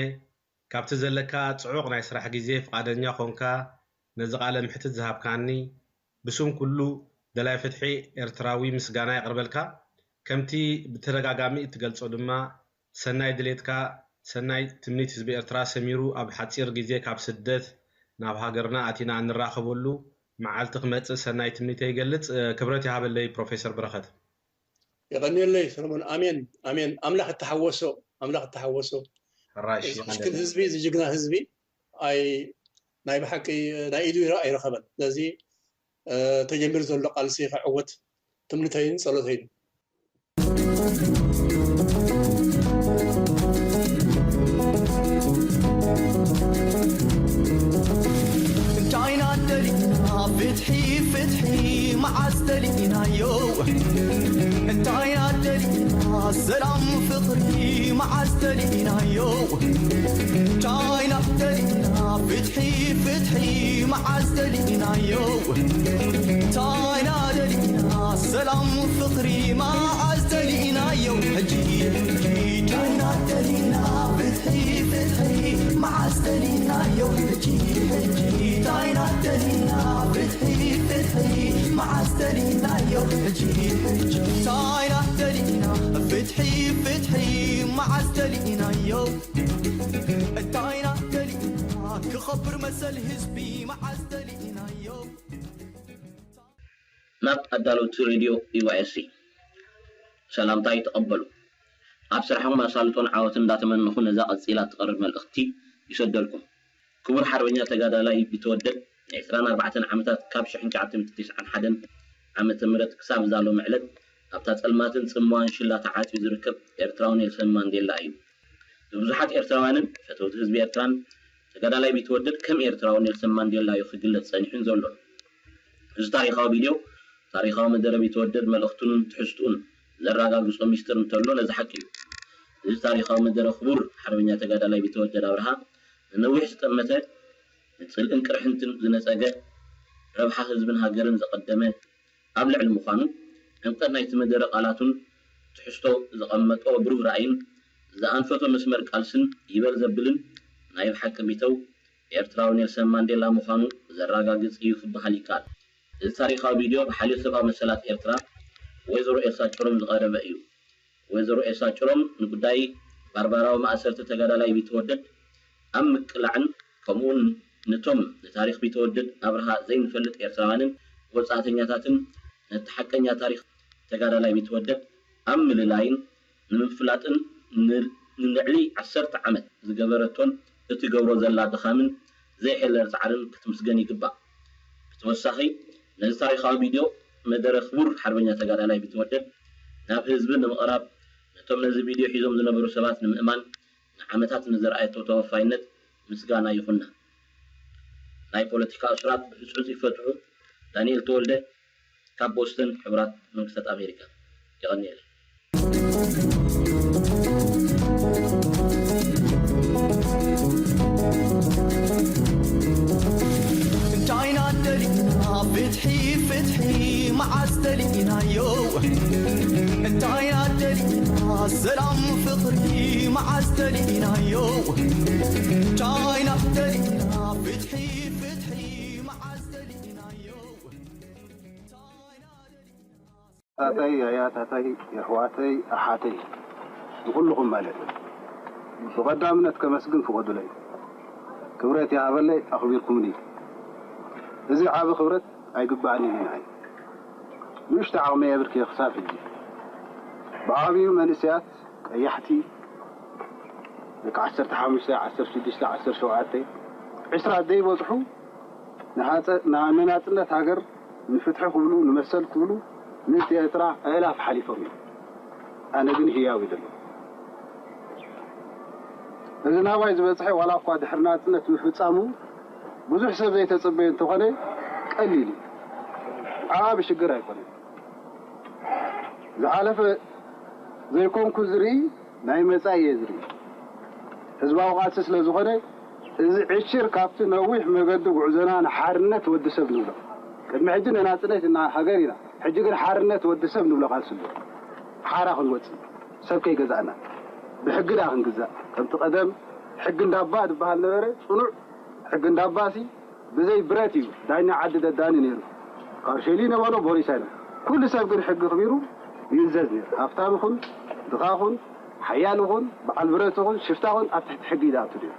ካብቲ ዘለካ ጽዑቕ ናይ ስራሕ ግዜ ፍቓደኛ ኾንካ ነዚ ቃለ ምሕትት ዝሃብካኒ ብስም ኩሉ ደላይ ፍትሒ ኤርትራዊ ምስጋና የቕርበልካ። ከምቲ ብተደጋጋሚ እትገልጾ ድማ ሰናይ ድሌትካ፣ ሰናይ ትምኒት ህዝቢ ኤርትራ ሰሚሩ ኣብ ሓጺር ግዜ ካብ ስደት ናብ ሃገርና ኣቲና እንራኸበሉ መዓልቲ ክመጽእ ሰናይ ትምኒተይ ይገልጽ። ክብረት ይሃበለይ ፕሮፌሰር በረኸት። የቐንየለይ ሰለሞን። ኣሜን ኣሜን። ኣምላኽ እተሓወሶ ኣምላኽ እተሓወሶ። ሕራይ እሺ፣ ምስኪን የቐንየለይ። ህዝቢ፣ እዚ ጅግና ህዝቢ ኣይ ናይ ብሓቂ ናይ ኢዱ ይረ ኣይረኸበን። ስለዚ ተጀሚሩ ዘሎ ቃልሲ ክዕወት ትምኒተይን ጸሎተይን። እንታይ ኢና ደሊና ፍትሒ ፍትሒ መዓስ ደሊናዮ? እንታይ ኢና ደሊና ሰላም ፍቕሪ መዓስ ደሊናዮ? እንታይ ኢና ደሊና ፍትሒ ፍትሒ መዓስ ደሊናዮ? እንታይ ኢና ደሊና ሰላም ፍቕሪ መዓስ ደሊናዮ? ሕጂ ሕጂ እንታይ ኢና ደሊና ፍትሒ ፍትሒ መዓስ ደሊናዮ? ሕጂ ሕጂ እንታይ ኢና ደሊና ፍትሒ ፍትሒ መዓስ ደሊናዮ? ሕጂ ሕጂ እንታይ ኢና ደሊና ፍትሒ ፍትሒ መዓስ ደሊናዮ? እንታይ ኢና ደሊና ክኸብር መሰል ህዝቢ መዓስ ደሊናዮ? ናብ ኣዳለውቲ ሬድዮ ዩ ኤስ ሲ ሰላምታይ ተቐበሉ። ኣብ ስራሕኹም ኣሳልጦን ዓወትን እንዳተመነኹ ነዛ ቀጺላ እትቐርብ መልእኽቲ ይሰደልኩም። ክቡር ሓርበኛ ተጋዳላይ ቢተወደድ ንዕስራን ኣርባዕተን ዓመታት ካብ ሽሕን ትሽዓተ ሚእትን ተስዓን ሓደን ዓመተ ምህረት ክሳብ እዛ ሎሚ ዕለት ኣብታ ጸልማትን ጽምዋን ሽላ ተዓጽዩ ዝርከብ ኤርትራዊ ኔልሰን ማንዴላ እዩ። ብብዙሓት ኤርትራውያንን ፈተውቲ ህዝቢ ኤርትራን ተጋዳላይ ቢተወደድ ከም ኤርትራዊ ኔልሰን ማንዴላ እዩ ክግለጽ ጸኒሑን ዘሎን። እዚ ታሪኻዊ ቪድዮ ታሪኻዊ መደረ ቢተወደድ መልእኽቱን ትሕዝትኡን ዘራጋግጾ ሚስጥር እንተሎ ነዚ ሓቂ እዩ። እዚ ታሪኻዊ መደረ ክቡር ሓርበኛ ተጋዳላይ ቢተወደድ ኣብርሃ ንነዊሕ ዝጠመተ ንጽልእን ቅርሕንትን ዝነጸገ ረብሓ ህዝብን ሃገርን ዘቐደመ ኣብ ልዕሊ ምዃኑ ዕምቀት ናይቲ መደረ ቃላቱን ትሕዝቶ ዘቐመጦ ብሩህ ራእይን ዝኣንፈቶ መስመር ቃልስን ይበል ዘብልን ናይ ብሓቂ ቢተው ኤርትራዊ ኔልሰን ማንዴላ ምዃኑ ዘራጋግጽ እዩ ክበሃል ይከኣል። እዚ ታሪኻዊ ቪድዮ ብሓልዮት ሰብኣዊ መሰላት ኤርትራ ወይዘሮ ኤልሳ ጭሮም ዝቐረበ እዩ። ወይዘሮ ኤልሳ ጭሮም ንጉዳይ ባርባራዊ ማእሰርቲ ተጋዳላይ ቢተወደድ ኣብ ምቅላዕን ከምኡውን ነቶም ንታሪኽ ቢተወደድ ኣብርሃ ዘይንፈልጥ ኤርትራውያንን ወጻእተኛታትን ነቲ ሓቀኛ ታሪኽ ተጋዳላይ ቢተወደድ ኣብ ምልላይን ንምፍላጥን ንልዕሊ ዓሰርተ ዓመት ዝገበረቶን እትገብሮ ዘላ ድኻምን ዘይሕለል ጻዕርን ክትምስገን ይግባእ። ብተወሳኺ ነዚ ታሪኻዊ ቪድዮ መደረ ክቡር ሓርበኛ ተጋዳላይ ቢተወደድ ናብ ህዝቢ ንምቕራብ ነቶም ነዚ ቪድዮ ሒዞም ዝነበሩ ሰባት ንምእማን ንዓመታት ንዘርኣየቶ ተወፋይነት ምስጋና ይኹና። ናይ ፖለቲካ እሱራት ብህጹጽ ይፈትሑ። ዳንኤል ተወልደ ካብ ቦስተን ሕቡራት መንግስታት ኣሜሪካ። የቐንየለይ። እንታይ ኢና ደሊና ፍትሒ ፍትሒ መዓስ ደሊናዮ? እንታይ ኢና ደሊና ሰላም ፍቕሪ መዓስ ደሊናዮ? እንታይ ኢና ደሊና ፍትሒ ፍትሒ መዓስ ደሊናዮ? እንታይ ኢና ደሊና ኣያታተይ ኣያታተይ የሕዋተይ ኣሓተይ ንኹልኹም ማለት እዩ። ብቐዳምነት ከመስግን ፍቐዱለይ። ክብረት ይሃበለይ ኣኽቢርኩምኒ። እዚ ዓቢ ክብረት ኣይግባእንን እዩ ንዓይ። ንእሽቶ ዓቕመይ ኣበርክየ ክሳብ ሕጂ። ብዓብዩ መንእሰያት ቀያሕቲ ደቂ ዓሰርተ ሓሙሽተ፣ ዓሰርተ ሽዱሽተ፣ ዓሰርተ ሸውዓተ፣ ዕስራ ዘይበጽሑ ንሃጸ-፣ ና-፣ ንናጽነት ሃገር፣ ንፍትሒ ክብሉ፣ ንመሰል ክብሉ፣ ምእንቲ ኤርትራ ኣእላፍ ሓሊፎም እዮም። ኣነ ግን ህያው እዩ ዘለኹ። እዚ ናባይ ዝበጽሐ ዋላ እኳ ድሕሪ ናጽነት ምፍጻሙ ብዙሕ ሰብ ዘይተጸበየ እንተኾነ ቀሊል እዩ። ዓቢ ሽግር ኣይኮነን። ዝሓለፈ ዘይኮንኩ ዝርኢ ናይ መጻኢ እየ ዝርኢ። ህዝባዊ ቃልሲ ስለ ዝኾነ እዚ ዕሽር ካብቲ ነዊሕ መገዲ ጉዕዞና ንሓርነት ወዲ ሰብ ንብሎ። ቅድሚ ሕጂ ንናጽነት ኢና ሃገር ኢና። ሕጂ ግን ሓርነት ወዲ ሰብ ንብሎ ቃልሲ ኣሎ። ሓራ ክንወጽእ፣ ሰብ ከይገዛእና፣ ብሕጊ ደኣ ክንግዛእ። ከምቲ ቀደም ሕጊ እንዳባ ዝበሃል ነበረ፣ ጽኑዕ ሕጊ እንዳባሲ ብዘይ ብረት እዩ ዳኛ ዓዲ ደዳኒ ነይሩ። ካርሸሊ ነበሮ ቦሪሳ ነው። ኩሉ ሰብ ግን ሕጊ ክቢሩ ይእዘዝ ነይሩ። ሃብታም ይኹን፣ ድኻ ይኹን፣ ሓያል ይኹን፣ በዓል ብረት ይኹን፣ ሽፍታ ይኹን ኣብ ትሕቲ ሕጊ እዩ ዝኣቱ ነይሩ።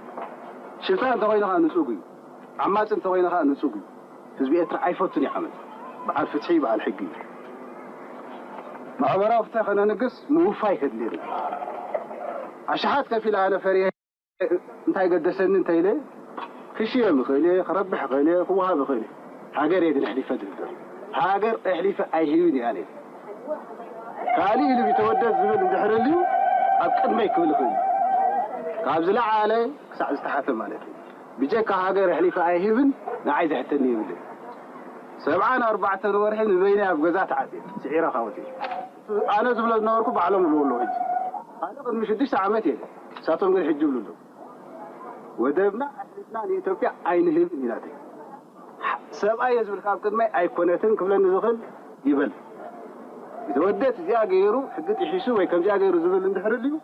ሽፍታ እንተኾይኑ ኸዓ ንጹግ እዩ። ዓማጺ እንተኾይኑ ኸዓ ንጹግ እዩ። ህዝቢ ኤርትራ ኣይፈቱን እዩ ዓመጽ። በዓል ፍትሒ፣ በዓል ሕጊ እዩ። ማሕበራዊ ፍትሒ ከነንግስ ምውፋይ ከድልየና። ኣሽሓት ከፊለ ኣነ ፈሪሀ እንታይ ገደሰኒ እንተኢለ ክሽየም ይኽእል እየ፣ ክረብሕ ይኽእል እየ፣ ክወሃብ ይኽእል እየ። ሃገር እየ ግን ኣሕሊፈ ዝህብ ዘሎ። ሃገር ኣሕሊፈ ኣይህብን እየ ኣነ። ካልእ ኢሉ ቢተወደድ ዝብል እንድሕር ልዩ ኣብ ቅድመይ ክብል ይኽእል እዩ። ካብ ዝለዓለ ክሳዕ ዝተሓተ ማለት እዩ። ብጀካ ሃገር ኣሕሊፈ ኣይህብን፣ ንዓይ ዘሕተኒ የብልን። ሰብዓን ኣርባዕተን ወርሒ ንበይነይ ኣብ ገዛ ተዓጽየ፣ ስዒረ ካወፅየ። ኣነ ዝብሎ ዝነበርኩ ባዕሎም ይብሉ ኣለዉ። ሕጂ ኣነ ቅድሚ ሽዱሽተ ዓመት እየ፣ ንሳቶም ግን ሕጂ ይብሉ ኣለዉ። ወደብና ኣሕሊፍና ንኢትዮጵያ ኣይንህብን ኢላተይ። ሰብኣይ እየ ዝብል ካብ ቅድመይ ኣይኮነትን ክብለኒ ዝኽእል ይበል። ዝተወደት እዚኣ ገይሩ ሕጊ ጥሒሱ ወይ ከምዚኣ ገይሩ ዝብል እንድሕር ልዩ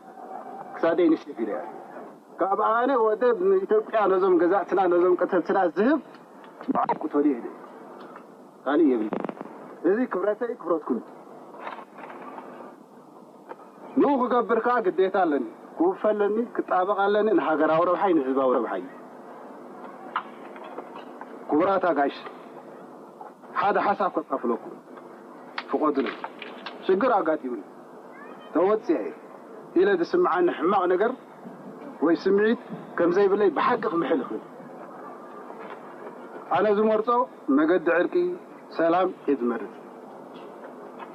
ክሳደይ ንሴፍ ኢለ እየ። ካብ ኣነ ወደብ ንኢትዮጵያ ነዞም ገዛእትና ነዞም ቀተልትና ዝህብ ንዓይ ክእቶ ድየ ኢለ። ካልእ የብለይ። እዚ ክብረተይ ክብረትኩም እዩ። ንኡ ክገብር ከኣ ግዴታ ኣለኒ። ክውፈ ኣለኒ፣ ክጣበቕ ኣለኒ፣ ንሃገራዊ ረብሓይ፣ ንህዝባዊ ረብሓይ። ክቡራት ኣጋይሽ፣ ሓደ ሓሳብ ከካፍለኩም ፍቐዱለይ። ሽግር ኣጋጢሙኒ፣ ተወጺኤ ኢለ ዝስምዓኒ ሕማቕ ነገር ወይ ስምዒት ከም ዘይብለይ ብሓቂ ክምሕል እኽእል። ኣነ ዝመርጾ መገዲ ዕርቂ፣ ሰላም እየ ዝመርጽ።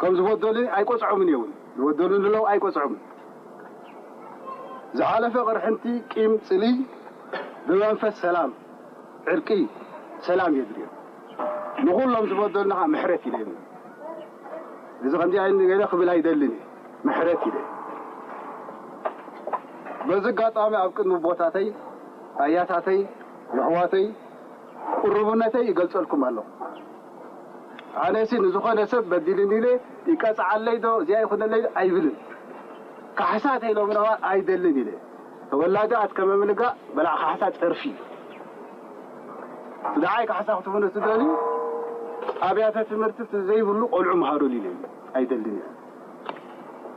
ከም ዝበደሉኒ ኣይቆጽዖምን እየ እውን። ዝበደሉኒ ኣለዉ ኣይቆጽዖምን። ዝሓለፈ ቅርሕንቲ፣ ቂም፣ ጽልኢ ብመንፈስ ሰላም፣ ዕርቂ፣ ሰላም እየ ዝሪኦ። ንኹሎም ዝበደሉና ከዓ ምሕረት ኢለ እየ። እዚ ከምዚ ዓይነት ገለ ክብል ኣይደልን እየ። ምሕረት ኢለ። በዚ ኣጋጣሚ ኣብ ቅድሚ ኣቦታተይ፣ ኣያታተይ፣ የሕዋተይ፣ ቅሩብነተይ ይገልጸልኩም ኣለኹ። ኣነሲ ንዝኾነ ሰብ በዲልኒ ኢለ ይቀጽዓለይ ዶ፣ እዚኣ ይኹነለይ ዶ ኣይብልን። ካሕሳ ተይሎምና ኣይደልን ኢለ። ተወላዲ ኣትከመ ምልጋእ በላዕ ካሕሳ ጸርፊ እዩ። ብድዓይ ካሕሳ ክትኹኑ ትደልዩ ኣብያተ ትምህርቲ ዘይብሉ ቆልዑ መሃሩሉ ኢለ ኣይደልን እየ።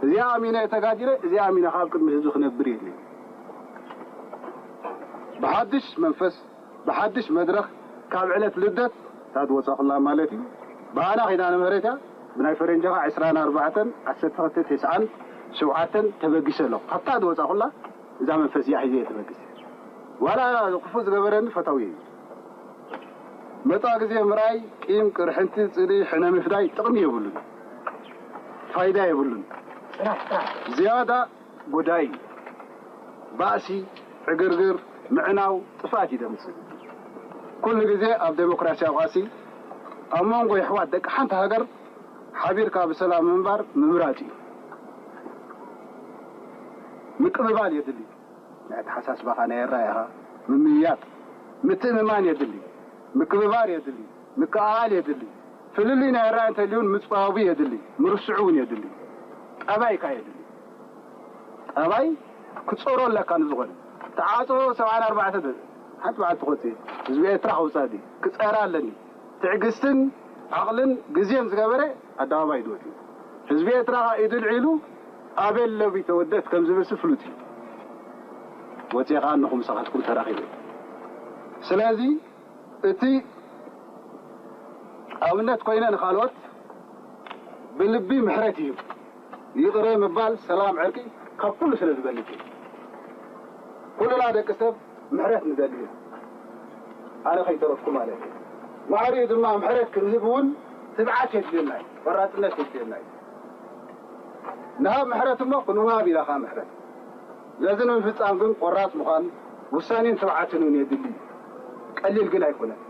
እዚኣ ኣሚነ ተጋዲለ፣ እዚኣ ኣሚነ ካብ ቅድሚ ህዝቢ ክነብር የድልየ። ብሓድሽ መንፈስ፣ ብሓድሽ መድረኽ ካብ ዕለት ልደት እታ ዝወጻኹላ ማለት እዩ። ብኣና ኪዳነ ምህረት እያ። ብናይ ፈረንጂ ኸዓ ዕስራን ኣርባዕተን፣ ዓሰርተ ክልተ፣ ተስዓን ሸውዓተን ተበጊሰ ኣለኹ። ካብታ ዝወጻኹላ እዛ መንፈስ እዚኣ ሒዘ እየ ተበጊሰ። ዋላ ክፉእ ዝገበረኒ ፈታዊ እዩ። መጻ ግዜ ምርኣይ፣ ቂም፣ ቅርሕንቲ፣ ጽልኢ፣ ሕነ ምፍዳይ ጥቕሚ የብሉን፣ ፋይዳ የብሉን። ዝያዳ ጎዳኢ እዩ። ባእሲ፣ ዕግርግር፣ ምዕናው፣ ጥፍኣት እዩ ዘምጽእ። ኩሉ ግዜ ኣብ ዴሞክራሲያዊ ቃልሲ ኣብ መንጎ የሕዋት ደቂ ሓንቲ ሃገር ሓቢርካ ብሰላም ምንባር ምምራጽ እዩ። ምቅብባል የድሊ። ናይ ኣተሓሳስባኻ፣ ናይ ኣረኣእያኻ ምምይያጥ፣ ምትእምማን የድሊ፣ ምክብባር የድሊ፣ ምክእኣል የድሊ። ፍልልይ ናይ ኣረኣእያ እንተልዩን ምጽባቡ የድሊ፣ ምርስዑ እውን የድሊ። ጠባይካ የድሊ። ጠባይ ክትጾሮ ኣለካ ንዝኾነ። ተዓጾ ሰብዓን ኣርባዕተ ደ-፣ ሓንቲ በዓል ትኾጽእ ህዝቢ ኤርትራ ከውጻእ ድዩ? ክጸራ ኣለኒ። ትዕግስትን ዓቕልን ግዜን ዝገበረ ኣደባባይ ድወት እዩ። ህዝቢ ኤርትራ ኸኣ ኢዱ ልዒሉ ኣበይ ኣሎ ቢተወደድ ከም ዝብልሲ ፍሉጥ እዩ። ወጺኤ ኸኣ እንኹም ምሳኻትኩም ተራኺበ። ስለዚ እቲ ኣብነት ኮይነ ንኻልኦት ብልቢ ምሕረት እዩ። ይቕረ ምባል፣ ሰላም፣ ዕርቂ ካብ ኩሉ ስለ ዝበልጽ እዩ። ኩልና ደቂ ሰብ ምሕረት ንደሊ ኢና። ኣነ ከይተረፍኩ ማለት እዩ። ማዕሪኡ ድማ ምሕረት ክንህብ እውን ትብዓት የድልየና እዩ፣ ቆራፅነት የድልየና እዩ። ንሃብ ምሕረት እሞ ክንወሃብ ኢና ከዓ ምሕረት። ነዚ ንምፍፃም ግን ቆራፅ ምዃን፣ ውሳኔን ትብዓትን እውን የድሊ እዩ። ቀሊል ግን ኣይኮነን።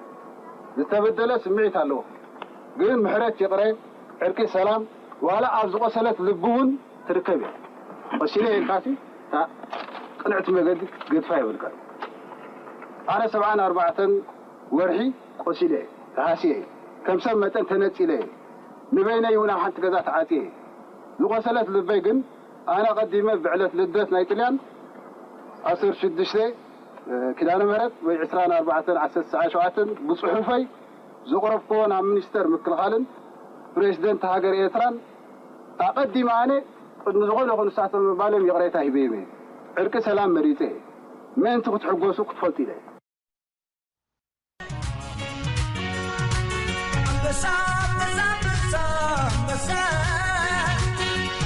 ዝተበደለ ስምዒት ኣለዎ፣ ግን ምሕረት፣ ይቕረ፣ ዕርቂ፣ ሰላም፣ ዋላ ኣብ ዝቆሰለት ልቢ እውን ትርከብ እያ። ቆሲለ ኢልካሲ እታ ቅንዕቲ መገዲ ገድፋ የብልካን። ኣነ ሰብዓን ኣርባዕተን ወርሒ ቆሲለ እየ፣ ተሃስየ እየ። ከም ሰብ መጠን ተነጺለ እየ። ንበይነይ እውን ኣብ ሓንቲ ገዛ ተዓጽየ እየ። ዝቆሰለት ልበይ ግን ኣነ ቀዲመ ብዕለት ልደት ናይ ጥልያን ዓሰርተ ሽዱሽተ ኪዳነ ምህረት ወይ ዕስራን ኣርባዕተን ዓሰርተ ትሽዓን ሸውዓተን ብጽሑፈይ ዘቕረብክዎ ናብ ሚኒስተር ምክልኻልን ፕሬዚደንት ሃገር ኤርትራን ኣቐዲመ ኣነ ቅድሚ ዝኾነ ይኹን ንሳቶም ምባሎም ይቕሬታ ሂበዮም እየ። ዕርቂ ሰላም መሪጸ እየ። ምእንቲ ክትሕጎሱ ክትፈልጡ ኢለ እየ። ኣንበሳ፣ ኣንበሳ፣ ኣንበሳ፣ ኣንበሳ።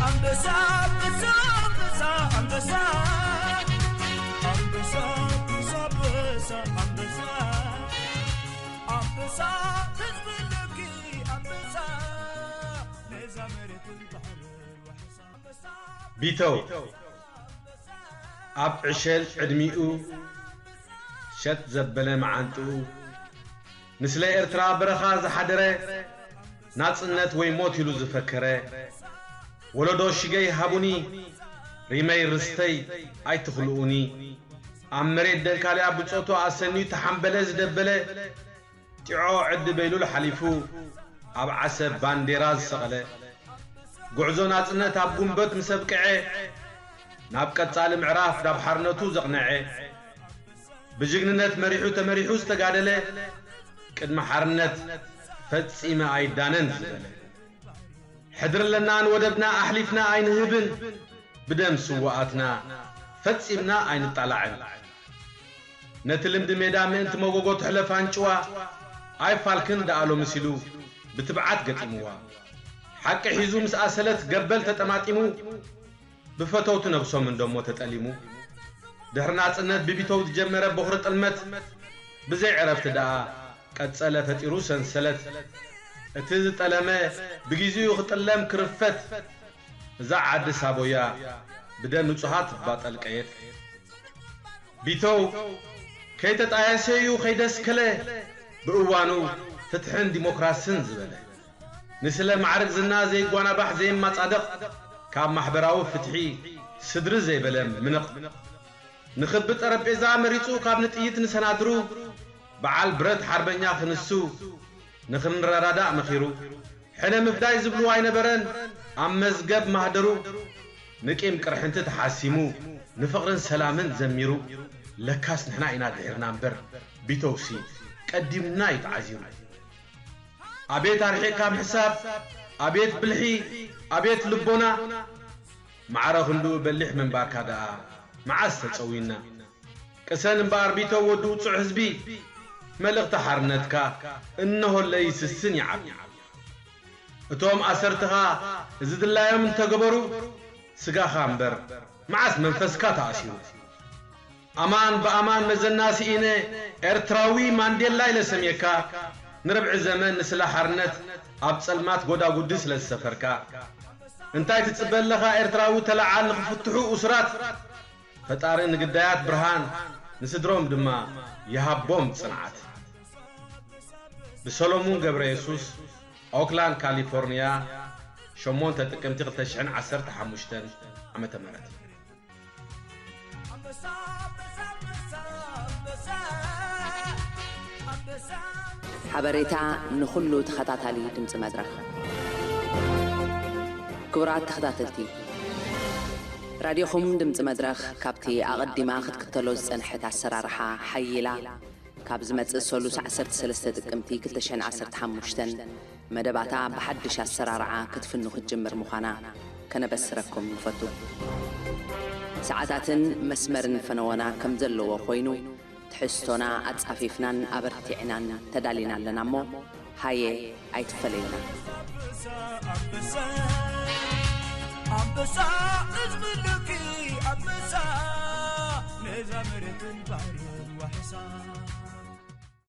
ኣንበሳ፣ ኣንበሳ፣ ኣንበሳ፣ ኣንበሳ። ኣንበሳ፣ ኣንበሳ፣ ኣንበሳ፣ ኣንበሳ። ኣንበሳ፣ ኣንበሳ፣ ኣንበሳ። ኣንበሳ፣ ህዝቢ ልኪ ኣንበሳ። ነዛ መሬትን ባሕርን ዋሕሳ ኣንበሳ። ቢተው፣ ኣብ ዕሸል ዕድሚኡ ሸጥ ዘበለ መዓንጥኡ፣ ንስለ ኤርትራ በረኻ ዝሓደረ፣ ናጽነት ወይ ሞት ኢሉ ዝፈከረ፣ ወለዶ ሽገይ ሃቡኒ፣ ሪመይ ርስተይ ኣይትኽልኡኒ፣ ኣብ መሬት ደንካልያ ብጾቱ ኣሰንዩ ተሓምበለ ዝደበለ፣ ጢዖ ዕዲ በይሉል ሓሊፉ ኣብ ዓሰብ ባንዴራ ዝሰቐለ፣ ጉዕዞ ናጽነት ኣብ ጉንበት ምስ ኣብቅዐ፣ ናብ ቀጻሊ ምዕራፍ ናብ ሓርነቱ ዘቕነዐ፣ ብጅግንነት መሪሑ ተመሪሑ ዝተጋደለ፣ ቅድሚ ሓርነት ፈጺመ ኣይዳነን ዝበለ፣ ሕድሪ ኣለናን ወደብና ኣሕሊፍና ኣይንህብን፣ ብደም ስውኣትና ፈጺምና ኣይንጣላዕን። ነቲ ልምዲ ሜዳ ምእንቲ መጎጎ ትሕለፍ ኣንጭዋ፣ ኣይፋልክን ደኣ ሎምስ ኢሉ ብትብዓት ገጢምዋ። ሓቂ ሒዙ ምስ ኣሰለት ገበል ተጠማጢሙ፣ ብፈተውቲ ነብሶም እንደሞ ተጠሊሙ። ድሕሪ ናጽነት ብቢተው ዝጀመረ ቦኽሪ ጥልመት፣ ብዘይ ዕረፍቲ ደኣ ቀጸለ ፈጢሩ ሰንሰለት። እቲ ዝጠለመ ብግዚኡ ክጥለም ክርፈት፣ እዛ ዓዲ ሳቦያ ብደም ንጹሃት እባ ጠልቀየት። ቢተው ከይተጣየሰ እዩ ከይደስከለ፣ ብእዋኑ ፍትሕን ዲሞክራስን ዝበለ። ንስለ ማዕርግ ዝና ዘይጓናባሕ ዘይማጻደቕ፣ ካብ ማሕበራዊ ፍትሒ ስድሪ ዘይበለ ምንቕ። ንኽቢ ጠረጴዛ መሪጹ ካብ ንጥይት ንሰናድሩ፣ በዓል ብረት ሓርበኛ ክንሱ ንኽንረዳዳእ መኺሩ። ሕነ ምፍዳይ ዝብሉ ኣይነበረን ኣብ መዝገብ ማህደሩ። ንቂም ቅርሕንቲ ተሓሲሙ ንፍቕርን ሰላምን ዘሚሩ። ለካስ ንሕና ኢና ድሒርና እምበር ቢተውሲ ቀዲምና እዩ ተዓዚሩ። ኣቤት ኣርሒቕካ ምሕሳብ፣ ኣቤት ብልሒ፣ ኣቤት ልቦና። ማዕረ ክንድኡ በሊሕ ምንባርካ ደኣ መዓስ ተጸዊና። ቅሰን እምበኣር ቢተው ወዲ ውጹዕ ህዝቢ፣ መልእኽቲ ሓርነትካ እነሆለይ ይስስን ይዓቢ። እቶም ኣሰርትኻ እዚ ድላዮም እንተገበሩ፣ ስጋኻ እምበር መዓስ መንፈስካ ተኣሲሩ። ኣማን ብኣማን መዘና ስኢነ ኤርትራዊ ማንዴላ ኢለ ሰምየካ፣ ንርብዒ ዘመን ንስለ ሓርነት ኣብ ጸልማት ጎዳጉዲ ስለ ዝሰፈርካ። እንታይ ትጽበ ኣለኻ ኤርትራዊ ተለዓል ንኽፍትሑ እሱራት? ፈጣሪ ንግዳያት ብርሃን፣ ንስድሮም ድማ ይሃቦም ጽንዓት። ብሰሎሙን ገብረየሱስ፣ ኦክላንድ ካሊፎርንያ፣ ሸሞንተ ጥቅምቲ ክልተ ሽሕን ዓሰርተ ሓሙሽተን ዓመተ ምህረት። ሓበሬታ ንኹሉ ተኸታታሊ ድምፂ መድረኽ። ክቡራት ተኸታተልቲ፣ ራድዮኹም ድምፂ መድረኽ ካብቲ ኣቐዲማ ክትክተሎ ዝጸንሐት ኣሰራርሓ ሓይላ፣ ካብ ዝመጽእ ሰሉስ ዓሰርተ ሰለስተ ጥቅምቲ ክልተ ሽሕን ዓሰርተ ሓሙሽተን መደባታ ብሓድሽ ኣሰራርዓ ክትፍኑ ክትጅምር ምዃና ከነበስረኩም ንፈቱ። ሰዓታትን መስመርን ፈነወና ከም ዘለዎ ኮይኑ፣ ትሕዝቶና ኣጻፊፍናን ኣበርቲዕናን ተዳሊና ኣለና እሞ፣ ሃየ ኣይትፈለዩና። ኣንበሳ፣ ኣንበሳ፣ ህዝቢ ልኪ ኣንበሳ። እዛ መሬት ባርዮት ዋሕሳ